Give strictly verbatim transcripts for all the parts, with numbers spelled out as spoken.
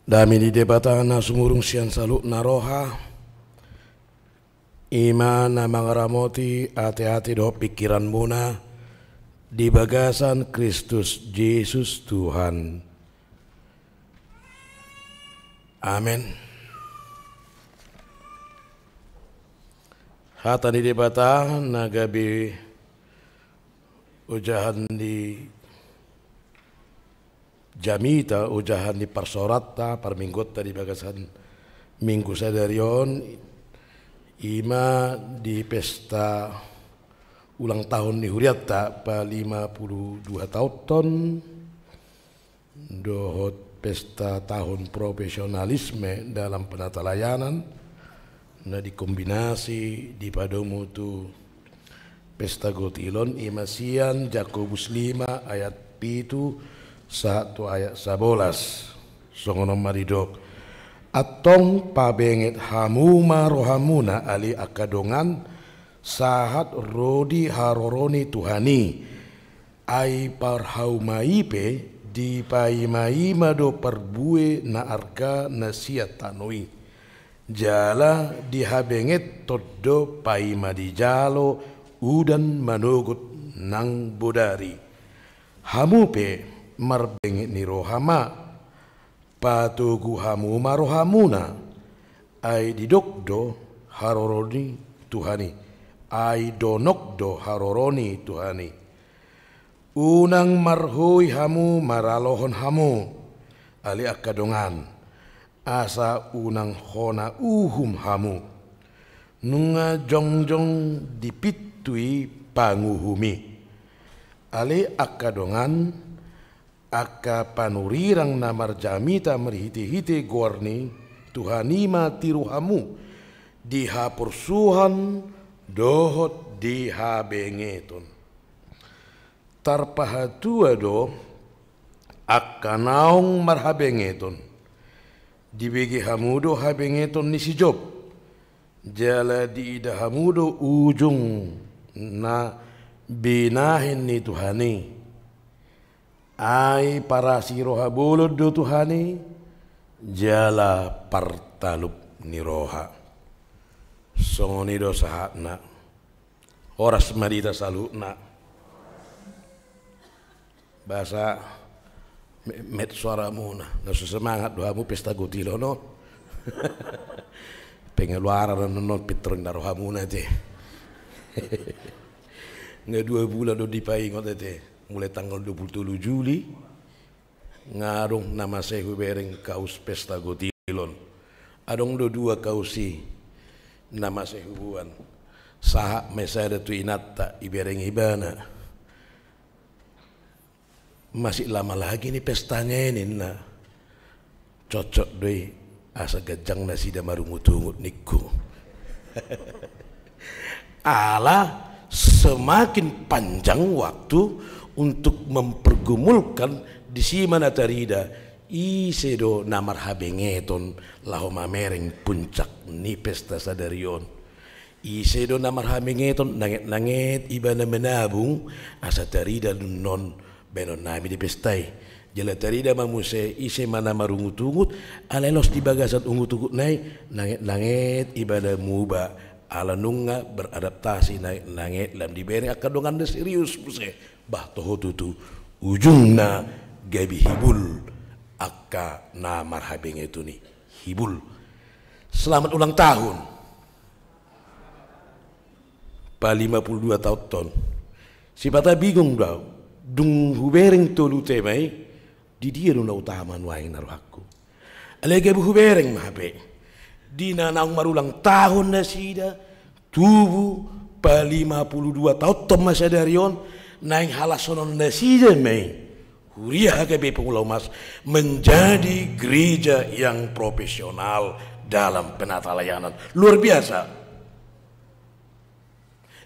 Dame ni Debata na sumurung sian saluhutna roha, i ma na mangaramoti ateate dohot pingkiranmuna di bagasan Kristus Jesus Tuhan. Amen. Hata ni Debata na gabe ojahan ni jamita, ojahan ni parsaoranta, parmingguonta di bagasan minggu sadari on, i ma di pesta ulang tahun ni hurianta palima pulu dua taonhon, dohot pesta tahun profesionalisme dalam penatalayanan, na dikombinasi, dipadomu tu pesta gotilon, i ma sian Jakobus lima ayat pitu sahat tu ayat sabolas. Songon on ma didok: Antong pabenget hamu ma rohamuna, ale angka dongan, sahat ro di haroro ni Tuhan i. Ai parhauma i pe dipaimaima do parbue na arga na sian tano i. Jala dihabengeton do paima dijalo udan manogot nang bodari. Hamu pe marbenget ni roha ma, patogu hamu ma rohamuna, ai didok do haroro ni Tuhan i, ai donok do haroro ni Tuhan i. Unang marhoi hamu maralohon hamu, ale angka dongan, asa unang hona uhum hamu. Nunga jongjong di pintu i panguhum i. Ale angka dongan, angka panurirang na marjamita marhitehite goar ni Tuhan i ma tiru hamu di haporsuhon dohot di habengeton. Tarpahatua do angka naung marhabengeton. Dibege hamu do habengeton ni si Job, jala diida hamu do ujung na binahen ni Tuhan i. Ai parasi roha bolon do Tuhan i, jala partalup ni roha. Songon i do sahatna. Horas ma di hita saluhutna. Boasa me-, met soaramuna, na so semangat do hamu pesta gotilon on. Pengeluaran annon pintor na rohamuna ate. Nga dua bulan do dipaingot ate. Mulai tanggal dua pulu tolu Juli. Nga adong na mansai hubereng kaus pesta gotilon. Adong do dua kaus i na mansai huboan. Sahat ma sada tu inanta, ibereng ibana. Masih lama lagi nih pestanya ini, ninna. Cocok do i, asa ganjang nasida marungutungut ningku. Ala semakin panjang waktu untuk mempergumulkan, disi ma na tarida ise do na marhabengeton laho mamereng puncak ni pesta sadari on. Ise do na marhabengeton, nanget-nanget ibana menabung, asa tarida annon bahenonnami di pesta i. Jala tarida ma muse ise ma na marungutungut, alai laos di bagasan ungutungut nai, nanget-nanget ibana muba, ala nunga beradaptasi nanget-nanget lam dibereng angka dongan na serius muse. Bah, toho tutu, ujungna gabe hibul angka na marhabengeton i. Hibul. Selamat ulang tahun. Palima pulu dua taonhon. Sipata bingung do au. Dung hubereng tolu tema i, di dia do na utama nuaeng na rohangku. Alai gabe hubereng ma hape. Di na naung marulang tahun nasida, tubu palima pulu dua taonhon ma sadari on, naeng halashonon nasida ma i. Huria H K B Pemula Humas menjadi gereja yang profesional dalam penatalayanan. Luar biasa.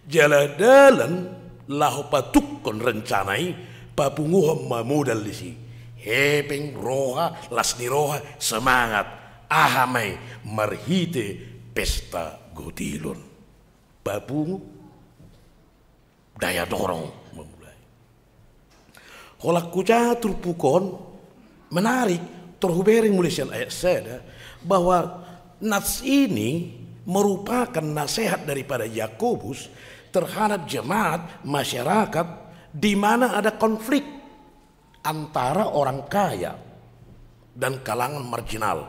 Jala dalan laho patukkon rencana i, papunguhon ma modal disi. Hepeng, roha, las ni roha, semangat. Aha ma i? Marhite pesta gotilon. Papungu. Daya dorong memulai. Holan hujaha turpuk on, menarik, Hubereng mulai sian ayat sada bahwa nas ini merupakan nasihat daripada Yakobus terhadap jemaat, masyarakat, di mana ada konflik antara orang kaya dan kalangan marginal.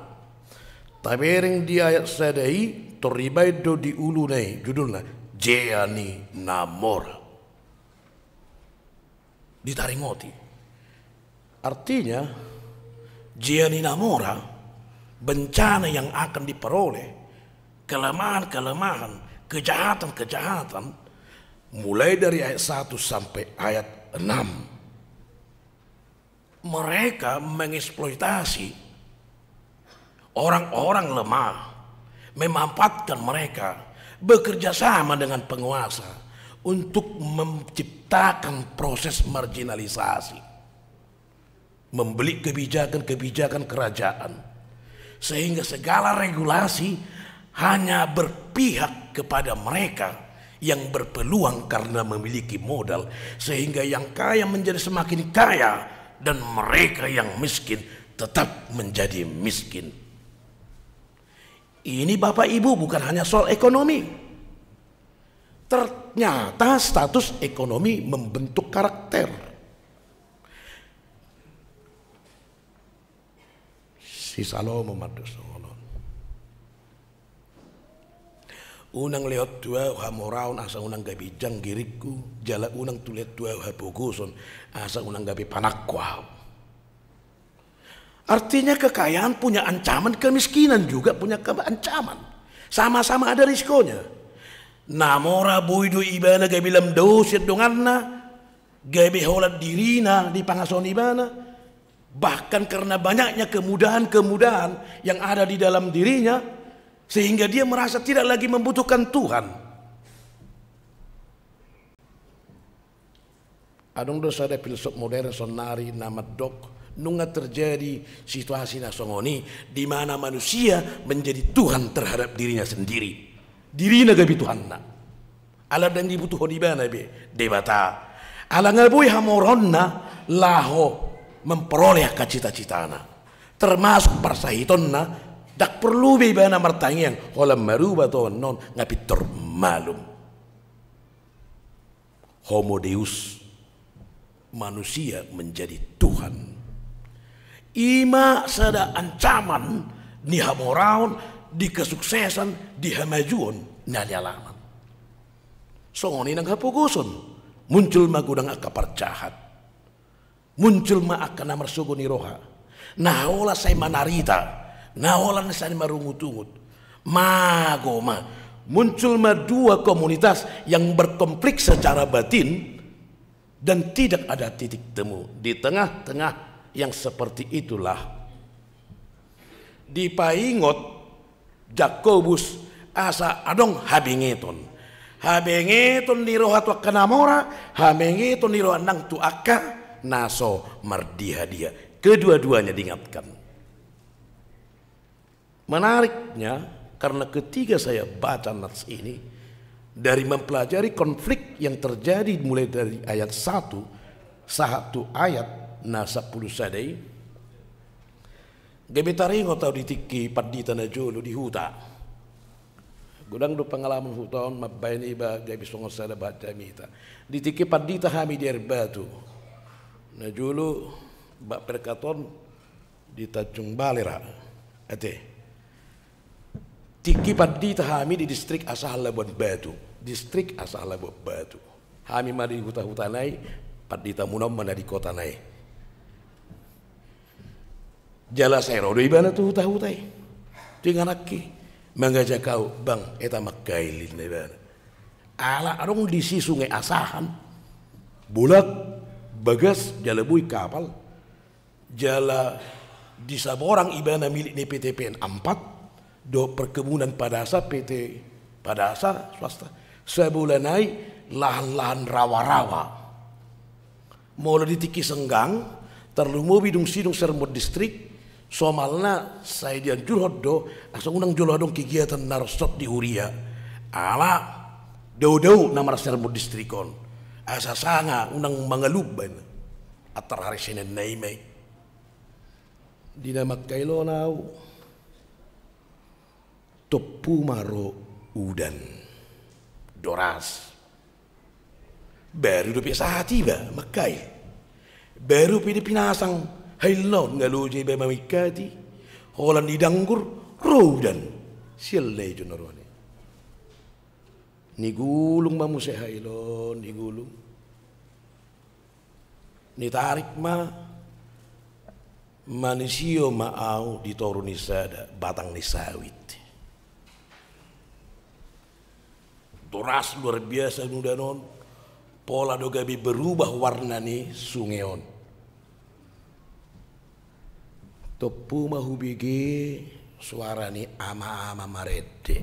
Tabereng di ayat sada i, tor dibaen do di uluna i, judulna Jea ni na Mora. Ditaringoti. Artinya, jea ni na mora, bencana yang akan diperoleh, kelemahan-kelemahan, kejahatan-kejahatan, mulai dari ayat satu sampai ayat enam. Mereka mengeksploitasi orang-orang lemah, memanfaatkan mereka, bekerja sama dengan penguasa untuk menciptakan proses marginalisasi, membeli kebijakan-kebijakan kerajaan, sehingga segala regulasi hanya berpihak kepada mereka yang berpeluang karena memiliki modal, sehingga yang kaya menjadi semakin kaya dan mereka yang miskin tetap menjadi miskin. Ini, Bapak Ibu, bukan hanya soal ekonomi. Ternyata status ekonomi membentuk karakter. Si Salomo mandok songon on. Unang lehon tu ahu hamoraon asa unang gabe janggiringku, jala unang tu lehon tu ahu hapogoson asa unang gabe panangko ahu. Artinya, kekayaan punya ancaman, kemiskinan juga punya ke-, ancaman. Sama-sama ada risikonya. Na mora boi do ibana gabe lam dao sian donganna, gabe holan dirina dipangasahon ibana, bahkan karena banyaknya kemudahan-kemudahan yang ada di dalam dirinya, sehingga dia merasa tidak lagi membutuhkan Tuhan. Adong do sada filsuf modern saonari na mandok, nunga terjadi situasi na songon i, di mana manusia menjadi Tuhan terhadap dirinya sendiri. Dirina gabe Tuhanna. Ala ndang dibutuhon ibana be Debata. Ala nga boi hamoraonna laho memperoleh angka cita-citana. Termasuk parsahitonna, ndang porlu be ibana martangiang, holan maruba tu annon, nga pintor malum. Homo Deus, manusia menjadi Tuhan. I ma sada ancaman ni hamoraon, di kesuksesan, di hamajuon na nialaman. Songon i nang hapogoson, muncul ma godang angka parjahat. Muncul ma angka na marsogo ni roha. Na holan sai manarita, na holan sai marungut-ungut. Mago ma, muncul ma dua komunitas yang berkonflik secara batin dan tidak ada titik temu. Di tengah-tengah yang seperti itulah dipaingot Jakobus asa adong habengeton. Habengeton ni roha tu angka na mora, habengeton ni roha nang tu angka na so mardiha-diha. Kedua-duanya diingatkan. Menariknya, karena ketika saya baca nats ini, dari mempelajari konflik yang terjadi mulai dari ayat satu sahat tu ayat na sampulu sada i, gabe taringot ahu di tingki pandita na jolo di huta. Godang do pengalaman huta on mambaen iba gabe songon sada bahat jamita. Di tingki pandita hami di Air Batu. Na jolo, bah, perkaton di Tanjung Balai ra. Ate. Tingki pandita hami di distrik Asahan Labuan Batu. Distrik Asahan Labuan Batu. Hami ma di huta-huta nai, pandita muna on ma na di kota nai. Jala sai ro do ibana tu huta-huta i. Tu ingananki, mangajak ahu, Bang, eta mangkail, ninna ibana. Ala adong disi Sungai Asahan, bolak, bagas, jala boi kapal, jala di Saborang ibana milik ni P T P N empat, dohot perkebunan Padasa, P T Padasa, swasta, sabola nai lahan-lahan rawa-rawa. Molo di tingki senggang, tarlumobi dung sidung Sermon Distrik, somalna sai dianjurhon do, asa unang jolo adong kegiatan na ronsot di huria. Ala dao-dao na marsermon distrik on. Asa sanga unang mangalumban. Antar hari Senin na i ma i. Di na mangkailon au, tompu ma ro udan. Doras. Baru dope sahat iba mangkail. Baru pe dipinasang hailna on, nga loja iba mamingkati. Holan di danggur, ro udan. Sial na ijon na rohana i. Nigulung ma muse hail on, nigulung. Nitarik ma, manisio ma au di toru ni sada batang ni sawit. Doras luar biasa udan on, pola do gabe berubah warna ni sunge on. Tompu ma hubege suara ni ama-ama marende.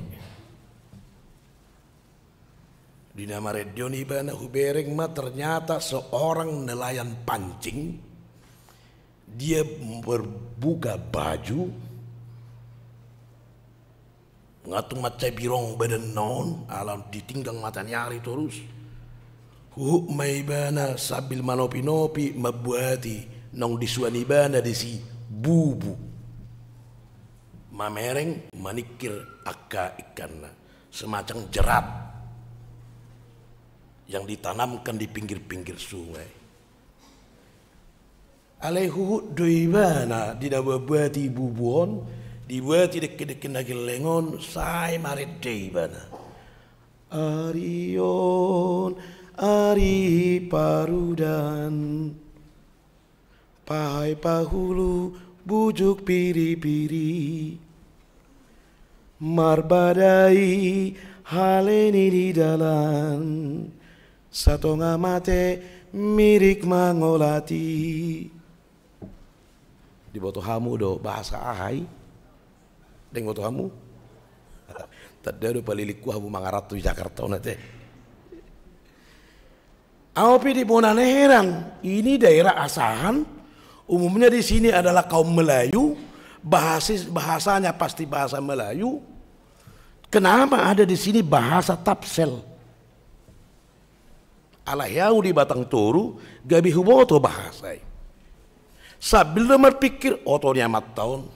Di na marende on ibana, hubereng ma ternyata seorang nelayan pancing. Dia berbuka baju, nga tung mansai birong badanna on ala ditinggang mataniari torus. Huhut ma ibana sambil manopi-nopi mambuati naung disuan ibana disi bubu. Mamereng, maningkir angka ikanna. Semacam jerat yang ditanamkan di pinggir-pinggir sungai. Alai huhut do ibana di na mambuati bubu on, dibuati dengke-dengke na gelleng on, sai marende ibana. Ari on, ari parudan. Pahai pahulu bujuk piri-piri. Marbadai hale ni di dalan. Satonga mate mirik mangolati. Diboto hamu do bahasa aha i? Dang diboto hamu? Tanda do palilingku hamu mangaranto di Jakarta on ate. Au pe di bona na heran, ini daerah Asahan, umumnya di sini adalah kaum Melayu, bahasa, bahasanya pasti bahasa Melayu. Kenapa ada di sini bahasa Tapsel? Alai au di batang toru, gabe huboto bahasa i. Sambil do marpikir, oto ni amanta on.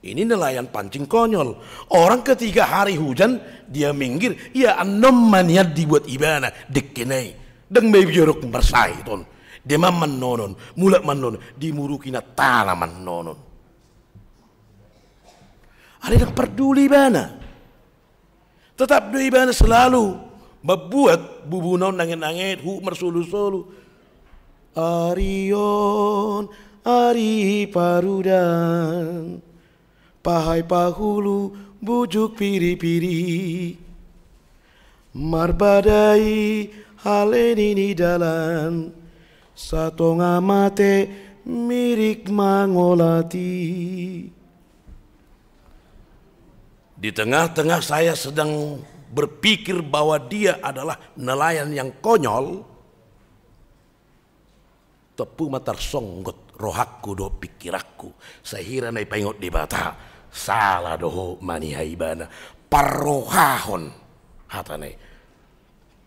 Ini nelayan pancing konyol. Orang ketika hari hujan, dia minggir, ia annon ma nian dibuat ibana, dengkena i. Dang ma i biorok marsahit on. Dia ma mannonon, mulak mannonon, dimurukina tana mannonon. Alai dang parduli ibana. Tetap do ibana selalu mambuat bubuna on nanget-nanget, huhut marsolu-solu. Ari on, ari parudan. Pahai pahulu bujuk piri-piri. Marbadai hale ni di dalan. Satonga mate mirik mangolati. Di tengah-tengah saya sedang berpikir bahwa dia adalah nelayan yang konyol, tompu ma tarsonggot rohangku dohot pingkiranku. Sai hira na dipaingot Debata, sala do ho maniha ibana. Parrohahon hatana i.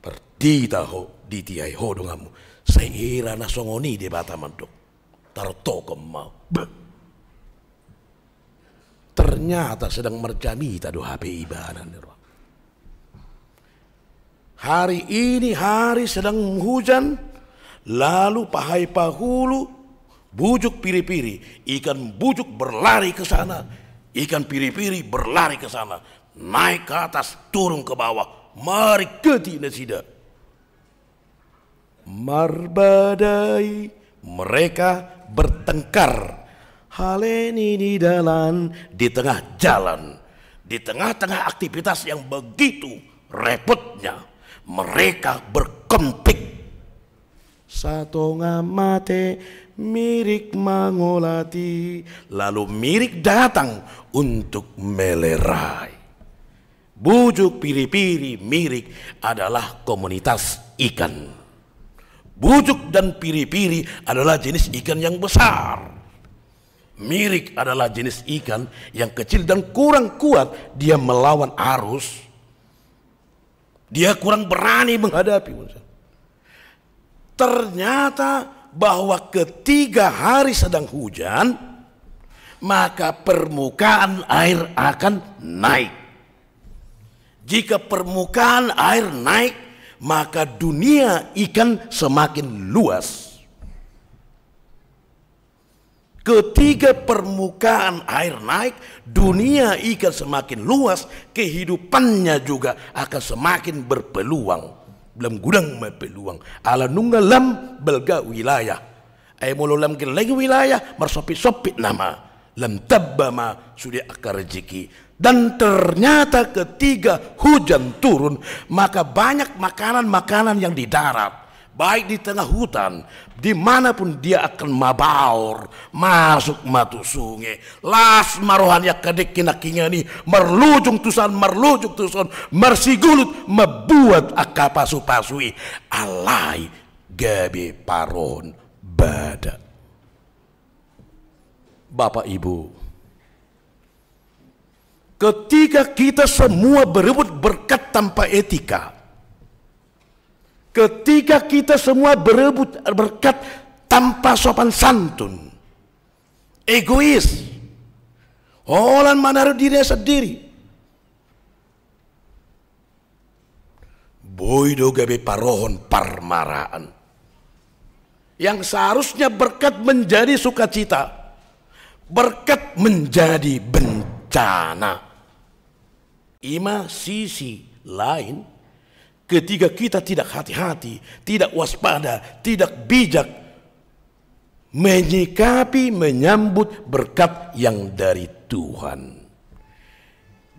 Partita ho, ditihai ho donganmu. Sai hira na songon i Debata mandok. Tartokon ma. Bah. Ternyata sedang marjamita do hape ibana ni roha. Hari ini hari sedang hujan, lalu pahai pahulu bujuk piri-piri, ikan bujuk berlari ke sana, ikan piri-piri berlari ke sana, naik ke atas, turun ke bawah, mariketi nasida. Marbadai, mereka bertengkar. Hale ni di dalan, di tengah jalan. Di tengah-tengah aktivitas yang begitu repotnya, mereka berkonflik. Satonga mate mirik mangolati. Lalu mirik datang untuk melerai. Bujuk piri-piri mirik adalah komunitas ikan. Bujuk dan piri-piri adalah jenis ikan yang besar. Mirik adalah jenis ikan yang kecil dan kurang kuat dia melawan arus. Dia kurang berani menghadapi. Ternyata bahwa ketika hari sedang hujan, maka permukaan air akan naik. Jika permukaan air naik, maka dunia ikan semakin luas. Ketika permukaan air naik, dunia ikan semakin luas, kehidupannya juga akan semakin berpeluang. Lam godang ma peluang. Ala nunga lam balga wilayah. Ai molo lam gelleng wilayah, marsompit-sompit nama. Lam tamba ma sude angka rezeki. Dan ternyata ketika hujan turun, maka banyak makanan-makanan yang di darat, baik di tengah hutan, di mana pun dia akan mabaor, masuk ma tu sunge. Las ma roha ni angka dengke nangkiningan i, marlujung tu san, marlujung tu son, marsigulut, mambuat angka pasu-pasu i. Alai gabe parohon bada. Bapak Ibu, ketika kita semua berebut berkat tanpa etika, ketika kita semua berebut berkat tanpa sopan santun, egois, holan manarihon diri sendiri, boi do gabe parohon parmaraan. Yang seharusnya berkat menjadi sukacita, berkat menjadi bencana. I ma sisi lain, ketika kita tidak hati-hati, tidak waspada, tidak bijak, menyikapi, menyambut berkat yang dari Tuhan.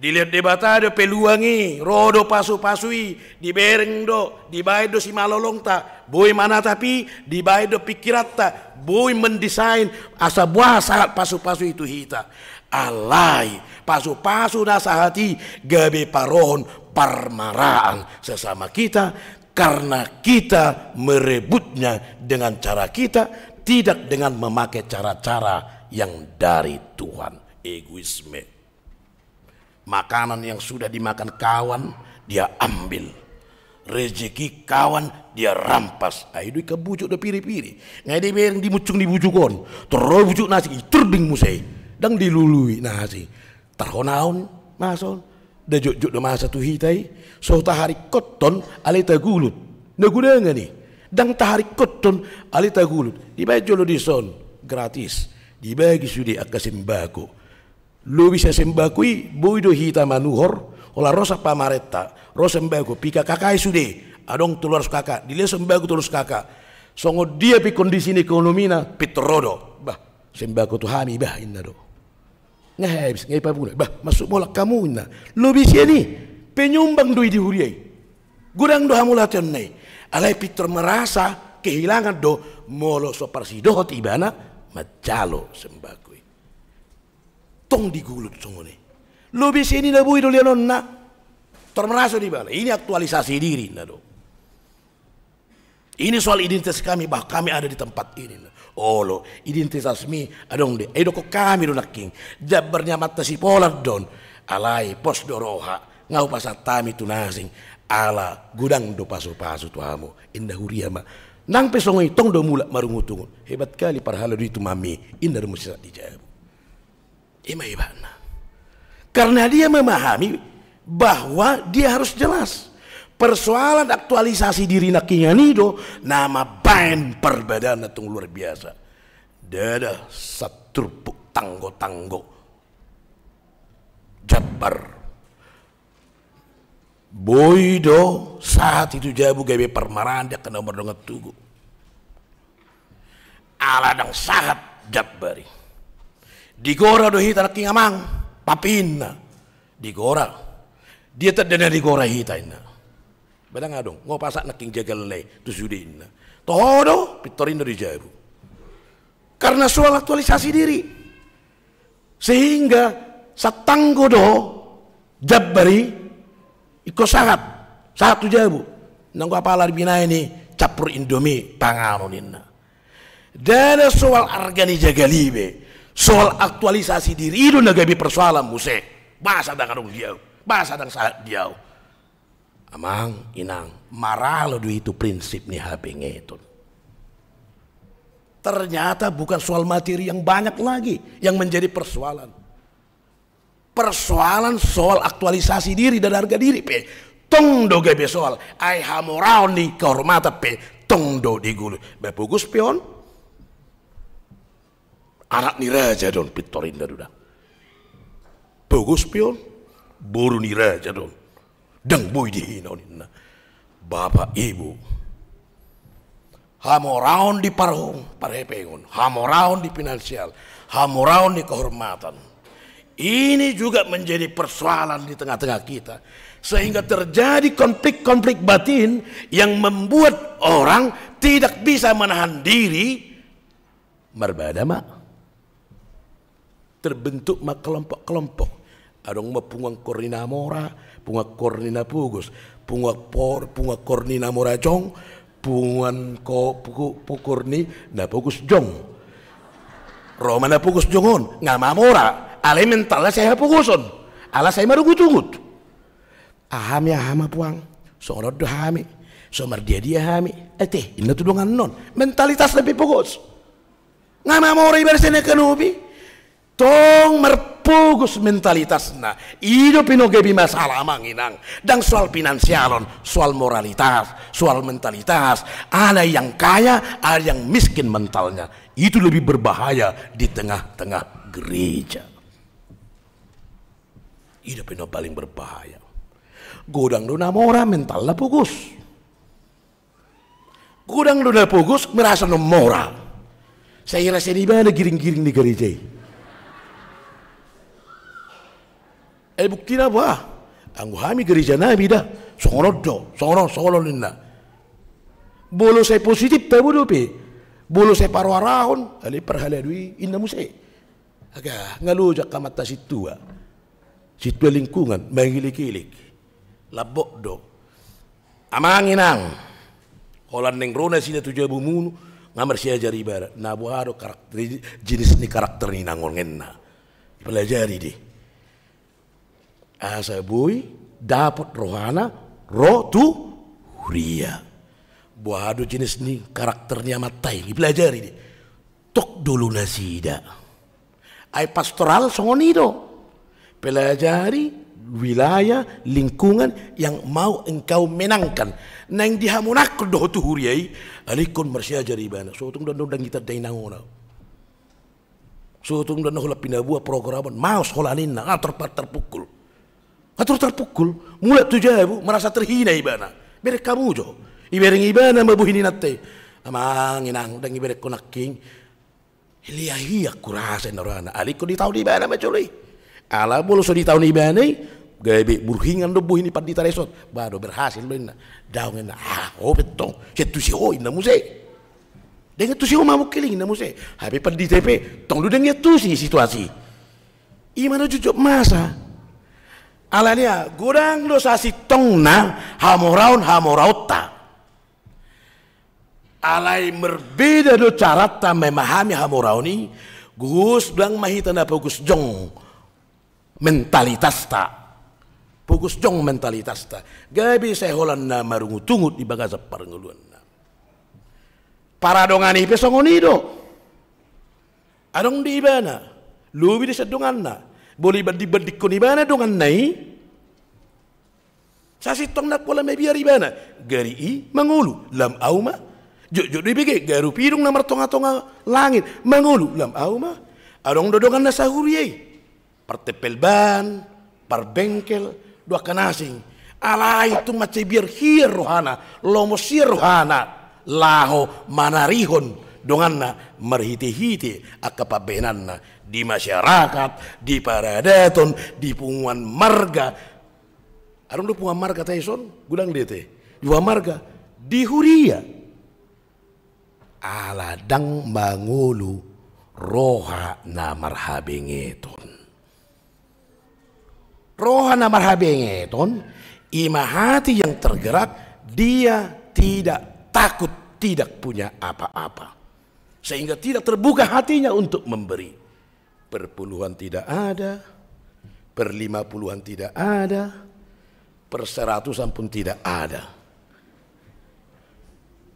Dilehon Debata do peluang i, ro do pasu-pasu i, dibereng do, dibaen do simalolongta, boi manatap i, dibaen do pingkiranta, boi mendesain asa boha sahat pasu-pasu i tu hita. Alai pasu-pasu na sahat i gabe parohon parmaraan sesama kita, karena kita merebutnya dengan cara kita, tidak dengan memakai cara-cara yang dari Tuhan. Egoisme. Makanan yang sudah dimakan kawan, dia ambil. Rezeki kawan, dia rampas. Ai do ikan bujok do piri-piri. Nga dibereng di muncung ni bujok on. Tor ro bujok na asing, i terding muse. Ndang dilului na asing. Tarhonaon masa on. Nda jotjot do masa tu hita i. So taharingkothon alai tagulut. Na godang i. Ndang taharingkothon alai tagulut. Dibaen jolo dison. Gratis. Dibagi sude angka sembako. Lobi sian sembako i, boi do hita manuhor, holan ro sian pamarenta, ro sembako, P K K K i sude, adong tolu ratus K K, dilehon sembako tolu ratus K K. Songon dia pe kondisi ni ekonomina, pintor ro do. Bah, sembako tu hami, bah, inna do. Nga habis, nga ipabulak. Bah, masuk mulak hamu, inna. Lobi sian i, penyumbang do i di huria i. Godang do hamauliateonna i. Alai pintor merasa kehilangan do, molo so parsidohot ibana, manjalo sembako i. Tong digulut songon i. Lobi sian i na boi do lehononna. Tor merasa do ibana. Ini aktualisasi diri, inna do. Ini soal identitas kami, bah, kami ada di tempat ini, inna. Olo, identitasmi adong do i. Ai dokkon hami do nangkin. Jambar ni amanta sipolan do on. Alai pos do roha. Nga hupasahat hami tu na asing. Ala godang do pasu-pasu tu hamu. Inna huria ma. Nang pe songon i tong do mulak marungut-ungut. Hebat kali parhalado itu mami. Inna do muse sahat di jabu. I ma hebatna. Karena dia memahami bahwa dia harus jelas. Persoalan aktualisasi diri nangkiningan i do na mambaen parbadaan na tung luar biasa. Ndada saturpuk tanggo-tanggo. Jambar. Boi do sahat i tu jabu gabe parmaraan di angka na mardongan tugu. Ala ndang sahat jambar i. Digora do hita nangkin amang, papi inna. Digora. Dia tanda na digora hita inna. Ba ndang adong, nga hupasahat nangkin jagalna i tu sude inna. Toho do, pintor inna do di jabu. Karena soal aktualisasi diri. Sehingga satanggo do jambar i ingkon sahat, sahat tu jabu. Nanggo apala di binaen i campur Indomie panganon inna. Ndada soal arga ni jagal i be, soal aktualisasi diri i do na gabe persoalan muse. Boasa ndang adong di au, boasa ndang sahat di au. Amang, inang, maralo do i tu prinsip ni habengeton. Ternyata bukan soal materi yang banyak lagi yang menjadi persoalan. Persoalan soal aktualisasi diri dan harga diri pe tong do gabe soal. Ai hamoraon ni kehormatan pe tong do digulung. Ba pogos pe on. Anak ni raja do on, pintor inna do da. Pogos pe on, boru ni raja do on. Ndang boi dihina on inna. Bapak Ibu, hamoraon di parhong, parhepengon, hamoraon di finansial, hamoraon di kehormatan. Ini juga menjadi persoalan di tengah-tengah kita. Sehingga terjadi konflik-konflik batin yang membuat orang tidak bisa menahan diri. Marbada ma. Terbentuk ma kelompok-kelompok. Adong ma punguan koor ni na mora, punguan koor ni na pogos, punguan por, punguan koor ni na mora jong, punguan ko, puku, pukor ni na pogos jong. Ro ma na pogos jong on, nga ma mora, alai mentalna sai hapogoson. Ala sai marungut-ungut. Aha hami, aha ma puang, songon on do hami, so mardia-dia hami. Ate, inna tu dongan on, mentalitasna pe pogos. Nga ma mora ibana sian angka nopi. Tong marpogos mentalitasna. I dope na gabe masalah amang inang. Ndang soal finansial on, soal moralitas, soal mentalitas. Ada yang kaya, ada yang miskin mentalnya. Itu lebih berbahaya di tengah-tengah gereja. I dope na paling berbahaya. Godang do na mora mentalna pogos. Godang do na pogos merasa na mora. Sai rasa ni ibana giring-giring ni gareja i. Eh, buktina boha? Anggo hami gareja nami da songon on do, songon on, songon on inna. Molo sai positif tabo dope, molo sai paroarahon, alai parhalado i inna muse. Aga, nga loja angka amanta sintua, sintua lingkungan, mangilik-ilik. Lambok do. Amang inang, holan naeng ro nasida tu jabumuna, nga marsiajar ibana. Na boha do karakter, jenis ni karakter ni inang on inna. Pelajari dei. Asa boi dapot rohana ro tu huria. Boha do jenis ni karakter ni amanta i, dipelajari dei. Tok dulu nasida. Ai pastoral songon i do. Pelajari wilayah, lingkungan yang mau engkau menangkan. Naeng dihamonangkon do ho tu huria i, alai ingkon marsiajar ibana. Sotung do ndang ditanda inang on. Sotung do na holan pinaboa program on, maos holan inna, nga tor, tor tarpungkul. Nga tor tarpungkul, mulak tu jabu, merasa terhina ibana. Bereng hamu jo. Ibereng ibana ma bohi ni inanta i. Amang inang, ndang ibereng ho nangkin. Liat-liat hurasa inna rohana. Alai ingkon ditaon ibana ma jolo i. Ala molo so ditaon ibana i, gabe burhingan do bohi ni pandita dison. Ba do berhasil do inna. Daong inna. Ah, ho pe tong. Sian tu si ho inna muse. Ndang iantusi ho ma mungkiling inna muse. Hape pandita i pe tong do ndang iantusi situasi. I ma na jotjot masa. Alani i godang do sasintongna hamoraon-hamoraonta. Alai marbeda do caranta memahami hamoraon i. Gos dang ma hita na pogos jong mentalitasta. Pogos jong mentalitasta. Gabe sai holan na marungut-ungut di bagasan parngoluanna. Paradongan i pe songon i do. Adong di ibana, lobi do sian donganna. Boli banding-bandingkon ibana donganna i. Sasintongna pola mabiar ibana. Gari i mangolu, lam au ma. Jotjot do ibege, garu pidong na martonga-tonga langit. Mangolu, lam au ma. Adong do donganna sahuria i. Partempel ban, parbengkel, dohot angka na asing. Alai tung mansai biar hian rohana, lomos hian rohana, laho manarihon donganna marhite-hite angka pambahenanna di masyarakat, di paradaton, di punguan marga. Adong do punguan marga tahe ison, godang do i ate. Di punguan marga, di huria. Ala dang mangolu roha na marhabengeton. Roha na marhabengeton, i ma hati yang tergerak, dia tidak takut, tidak punya apa-apa. Sehingga tidak terbuka hatinya untuk memberi. Perpuluhan tidak ada, per lima puluhan tidak ada, per seratusan pun tidak ada,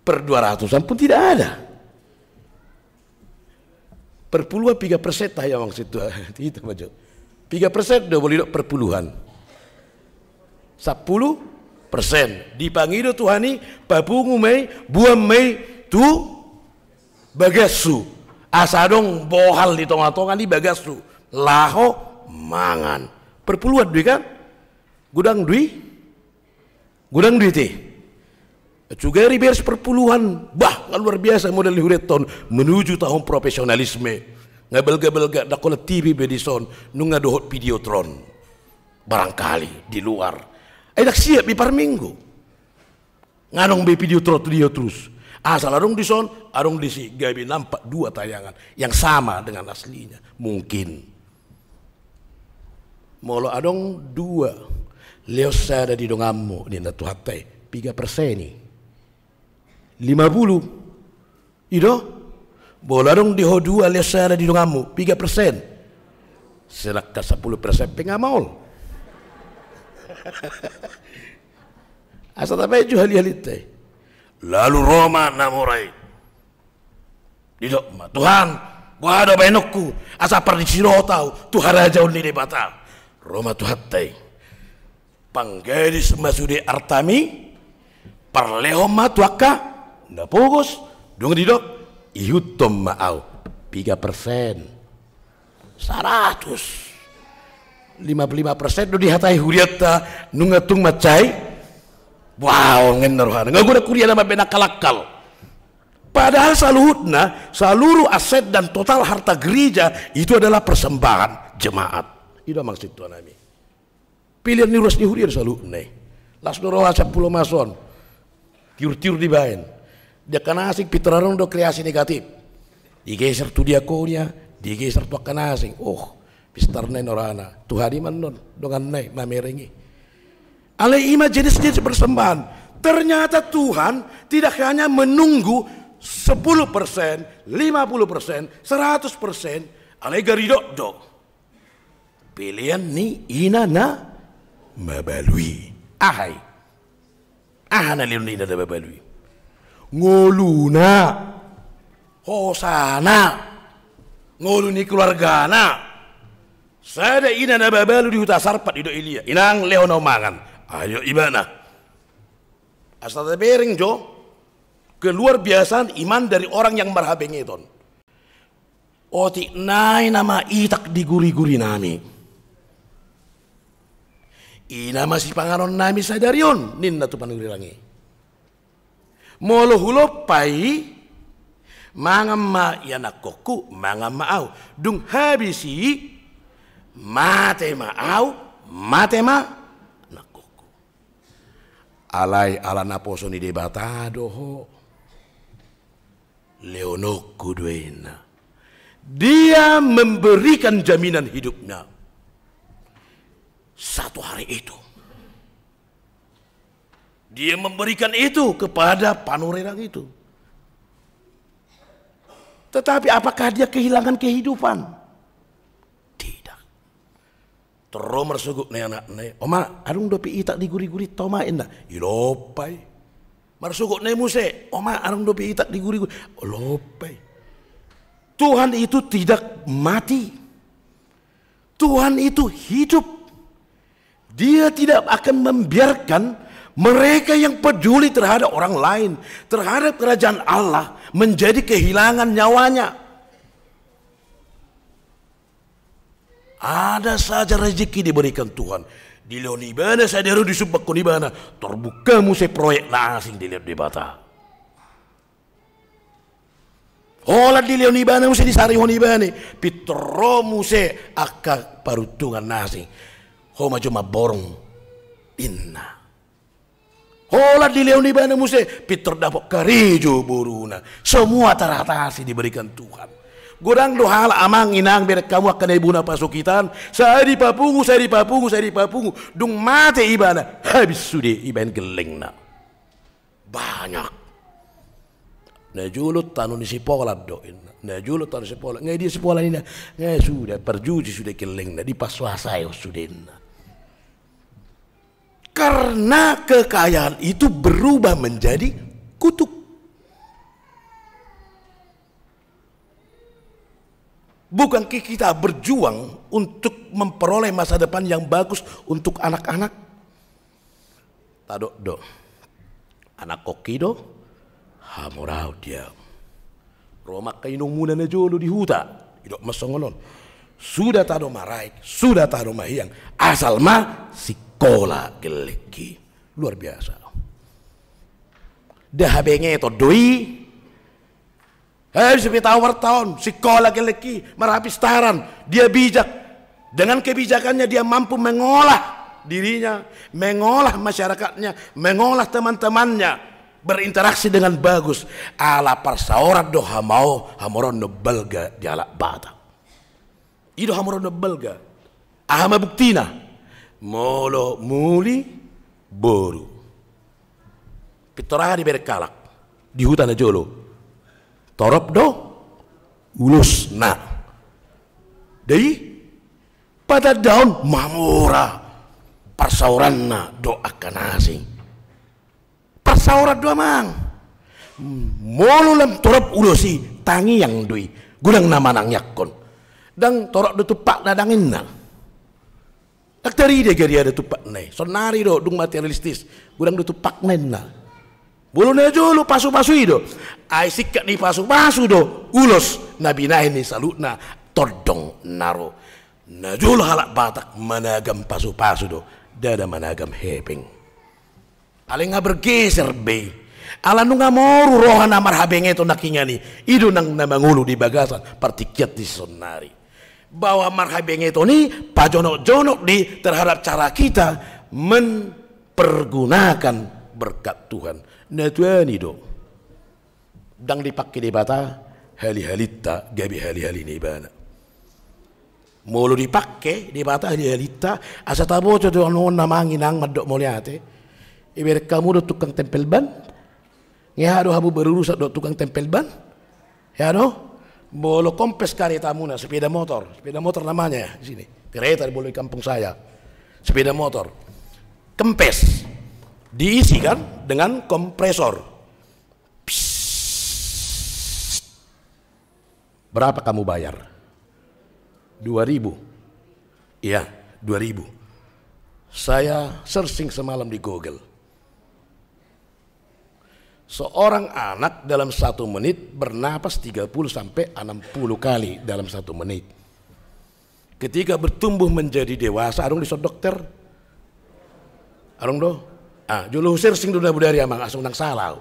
per dua ratusan pun tidak ada. Perpuluhan piga persen, tahe amang sintua? Hita ma jo. Piga persen do boi didok perpuluhan? Sampulu persen. Dipangido Tuhan i, papungu ma i, boan ma i tu bagashu. Asa adong bohal di tonga-tonga ni bagashu, laho mangan. Perpuluhan do i kan? Godang do i? Godang do i ate? Sugari beres perpuluhan, bah, nga luar biasa modal ni hurianta on, menuju tahun profesionalisme. Nga balga-balga, ndang holan T V be dison, nunga dohot Videotron. Barangkali di luar. Ai ndang siap be parminggu. Nga adong be Videotron tu dia terus. Asal adong dison, adong disi, gabe nampak dua tayangan yang sama dengan aslinya. Mungkin. Molo adong dua, lehon sada di donganmu, ninna Tuhanta i, piga persen i? Lima puluh. I do? Molo adong di ho dua, lehon sada di donganmu, piga persen? Sedangkan sampulu persen pe nga maol. Asa tabaen jo hali-halinta i. Lalu ro ma na mora i. Didok ma, Tuhan, boha do baenonku, asa pardisi dohot ahu tu harajaon ni Debata? Ro ma Tuhanta i. Panggadis ma sude artami, parlehon ma tu angka na pogos, dung didok, ihuthon ma ahu. Piga persen? Saratus. Lima puluh lima persen do dihatai hurianta, nunga tung mansai. Wow, ngenna rohana. Nga godang huria na mambaen angka lakkal. Padahal saluhutna, seluruh aset dan total harta gereja itu adalah persembahan jemaat. I do amang sintua nami. Pelean ni ruas ni huria do saluhutna i. Las do roha sian Pulo Mas on. Tiur-tiur dibaen. Di angka na asing pintor adong do kreasi negatif. Digeser tu diakonia, digeser tu angka na asing. Oh, pistarna i, norana. Tuhan i ma annon, donganna i, mamereng i. Alai i ma jenis-jenis persembahan. Ternyata Tuhan tidak hanya menunggu sepuluh persen, lima puluh persen, seratus persen. Alai gari dok do. Pelean ni ina na mabalu i. Aha i? Aha na lehon ni ina na mabalu i? Ngoluna, hosana, ngolu ni keluargana. Sada ina na mabalu di huta Sarpat, didok Elia, inang, lehon ahu mangan. Ayo ibana. Asa tabereng jo keluar biasaan iman dari orang yang marhabengeton. Otik nai nama itak di guri-guri nami. I nama sipanganon nami sadari on, ninna tu panurirang i. Molo hulompa i, mangan ma ianakhonhu, mangan ma ahu. Dung habis i, mate ma ahu, mate ma anakhonhu. Alai ala naposo ni Debata do ho. Lehononku do i, ninna. Dia memberikan jaminan hidupnya satu hari itu. Dia memberikan itu kepada panurirang itu. Tetapi apakah dia kehilangan kehidupan? Tidak. Tor ro marsogot nai anakna i, "Oma, adong dope itak di guri-gurinta, Oma," ninna. Ilompa i. Marsogot nai muse, "Oma, adong dope itak di guri-guri." Ilompa i. Tuhan itu tidak mati. Tuhan itu hidup. Dia tidak akan membiarkan mereka yang peduli terhadap orang lain, terhadap kerajaan Allah, menjadi kehilangan nyawanya. Ada saja rezeki diberikan Tuhan. Dilehon ibana sadari on, disumbakkon ibana, terbuka muse proyek na asing dilehon Debata. Holan dilehon ibana muse, disarihon ibana, pintor ro muse angka paruntungan na asing. Ho ma jo mamborong, ninna. Holan dilehon ibana muse, pintor dapot karejo boruna. Semua teratasi, diberikan Tuhan. Godang do halak, amang inang, bereng hamu angka na ibana pasokitan, sai dipapungu, sai dipapungu, sai dipapungu. Dung mate ibana, habis sude ibaen gellengna. Banyak. Najolo tano ni Sipolan do, ninna. Najolo tano ni Sipolan. Nga i dia Sipolan, ninna? Nga suda, parjuji sude gellengna, dipasuasai on sude, ninna. Karena kekayaan itu berubah menjadi kutuk. Bukankah kita berjuang untuk memperoleh masa depan yang bagus untuk anak-anak? Tadok do. Anakkon i do, hamoraon dia. Ro ma angka inongmuna na jolo di huta, didok ma songon on. Suda tadok maraek, suda tadok mahiang, asal ma sikola gellengki. Luar biasa. Nda habengeton do i. Habis pe tahu wartawan, sikola gellengki, marapi staran, dia bijak. Dengan kebijakannya dia mampu mengolah dirinya, mengolah masyarakatnya, mengolah teman-temannya, berinteraksi dengan bagus. Ala parsaoran do hamao, hamoraon na balga di halak Batak. I do hamoraon na balga. Aha ma buktina? Molo muli boru. Pintor aha dibereng halak di huta na jolo? Torop do ulosna. Dai patandaon mamora parsaoranna dohot angka na asing. Parsaoran do amang. Molo lam torop ulos i, tangiang do i. Godang na manangiangkon. Ndang torop do tumpakna, ndang inna. Ndang tarida gariada tumpakna i. Saonnari do dung materialistis. Godang do tumpakna inna. Molo na jolo pasupasu i do. Ai singkat ni pasupasu do ulos na binahen ni saluhutna tondong na ro. Na jolo halak Batak managam pasupasu do. Ndada managam hepeng. Alai nga bergeser be i. Ala nunga moru roha na marhabengeton nangkiningan i. I do nang na mangolu di bagasan partingkian ni saonnari. Bahwa marhabengeton i pajonokjonok di terhadap cara kita mempergunakan berkat Tuhan. Na tuani do. Ndang dipangke Debata halihalinta gabe halihali ni ibana. Molo dipangke Debata halihalinta, asa taboto do annon na manginang mandok mauliate. Ibereng hamu do tukang tempel ban. Ngeha do hamu berurusan do tukang tempel ban. Ya do? Molo kompes karetamuna, sepeda motor. Sepeda motor namanya ya di sini. Kereta di, molo di kampung saya. Sepeda motor. Kempes. Diisi kan dengan kompresor. Psst. Berapa kamu bayar? Dua ribu. Iya, dua ribu. Saya searching semalam di Google. Seorang anak dalam satu menit bernapas tiga puluh sampai enam puluh kali dalam satu menit. Ketika bertumbuh menjadi dewasa, adong dison dokter? Adong do? Ah, jolo husearching do na bodari amang, asa unang sala au.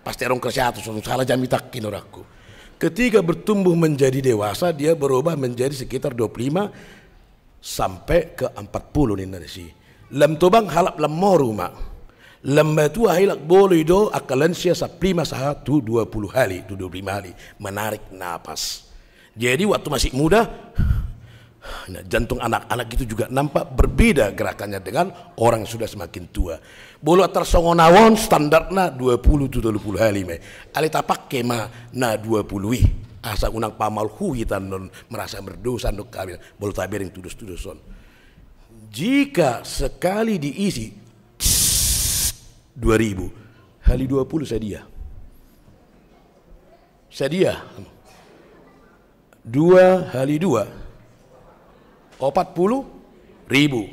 Pasti adong kesehatan, unang sala jamita nangkin orangku. Ketika bertumbuh menjadi dewasa, dia berubah menjadi sekitar dua puluh lima sampai ke empat puluh ninna disi. Lam tobang halak lam moru ma. Lam matua halak boloi do angka lansia sampulu lima sahat tu dua puluh hali, tu dua puluh lima hali. Menarik napas. Jadi waktu masih muda, nah, jantung anak-anak itu juga nampak berbeda gerakannya dengan orang yang sudah semakin tua. Molo tarsongon au on standarna dua puluh tu tolu puluh hali ma i. Alai tapangke ma na dua puluh i. Asa unang pamaol hu hita annon merasa berdosa annon kawin. Molo tabereng tudos-tudos on. Jika sekali diisi dua ribu, hali dua puluh sadia. Sadia. Dua hali dua. Opat puluh ribu.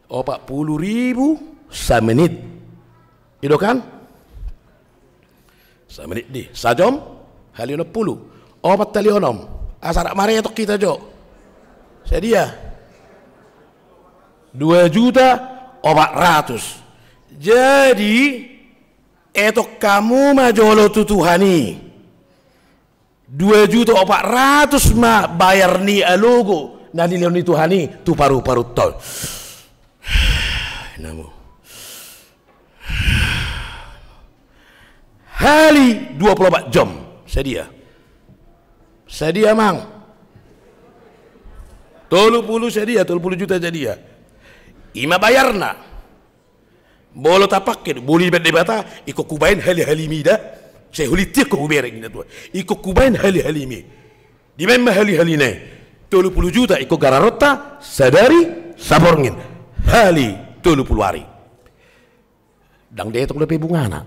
Opat puluh ribu samenit. I do kan? Samenit di. Sajom hali onom puluh. Opat hali onom. Asa rap maretok hita jo. Sadia. Dua juta opat ratus. Jadi, etok hamu ma jolo tu Tuhan i. Dua juta opat ratus ma bayar ni alogo na nilehon ni Tuhan i tu paru-parunta on. Namu. Hali dua puluh opat jom. Sadia. Sadia amang. Tolu puluh sadia, tolu puluh juta sadia. I ma bayarna. Molo tapangke do, molo dibaen Debata, ingkon hubaen halihalimi da. Sai huliti ingkon hubereng ninna Tuhan. Ingkon hubaen halihalimi. Dibaen ma halihalina i. Tolu puluh juta ingkon gararonta, sadari, saborngin. Hali tolu puluh ari. Ndang dietong dope bungana.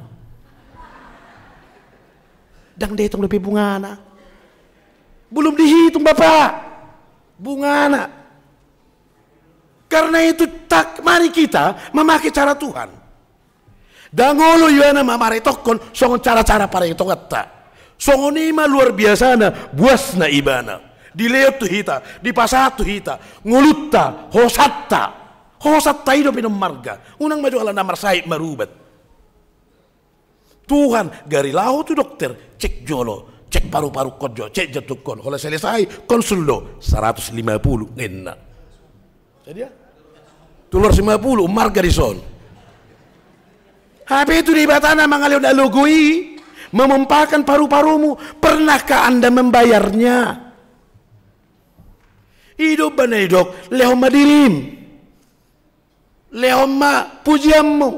Ndang dietong dope bungana. Belum dihitung, Bapak, bungana. Karena itu, tak, mari kita memakai cara Tuhan. Ndang olo ibana mamaretokhon songon cara-cara paretonganta. Songon i ma luar biasana, buasna ibana. Dilehon tu hita, dipasahat tu hita, ngolunta, hosanta. Hosanta i dope na ummarga. Unang ma jolo na marsahit marubat. Tuhan, gari laho tu dokter, cek jolo, cek paru-parungkon jolo, cek jantungkon. Holan selesai, konsul do, seratus lima puluh, ninna. Jadi ya? Tolu ratus lima puluh, ummarga dison. Hape tu Debata na mangalehon alogo i, memompakan paru-parumu, pernahkah Anda membayarnya? I do umbahen na didok, lehon ma dirim. Lehon ma pujianmu.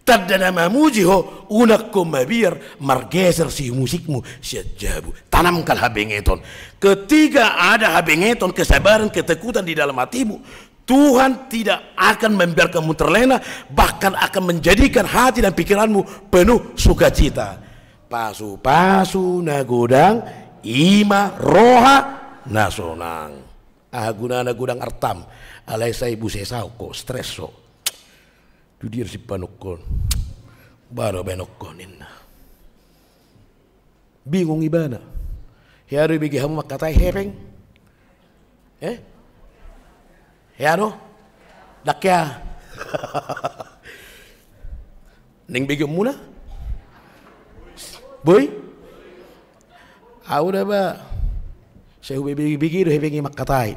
Tanda na mamuji ho, unang ho mabiar margeser simusikmu sian jabu. Tanamkan habengeton. Ketika ada habengeton, kesabaran, ketekunan di dalam hatimu, Tuhan tidak akan membiarkanmu terlena, bahkan akan menjadikan hati dan pikiranmu penuh sukacita. Pasu-pasu na godang, i ma roha na sonang. Aha gunana godang artam, alai sai busesaon ho, stres ho. Tu dia do sipanungkon? Baru baenonhon, ninna. Bingung ibana. Hea do ibege hamu mangkatai hepeng? Eh? Hea do? Ndang hea. Naeng begeonmuna? Boi? Au da ba. Sai hubege-bege do hepeng i mangkatai.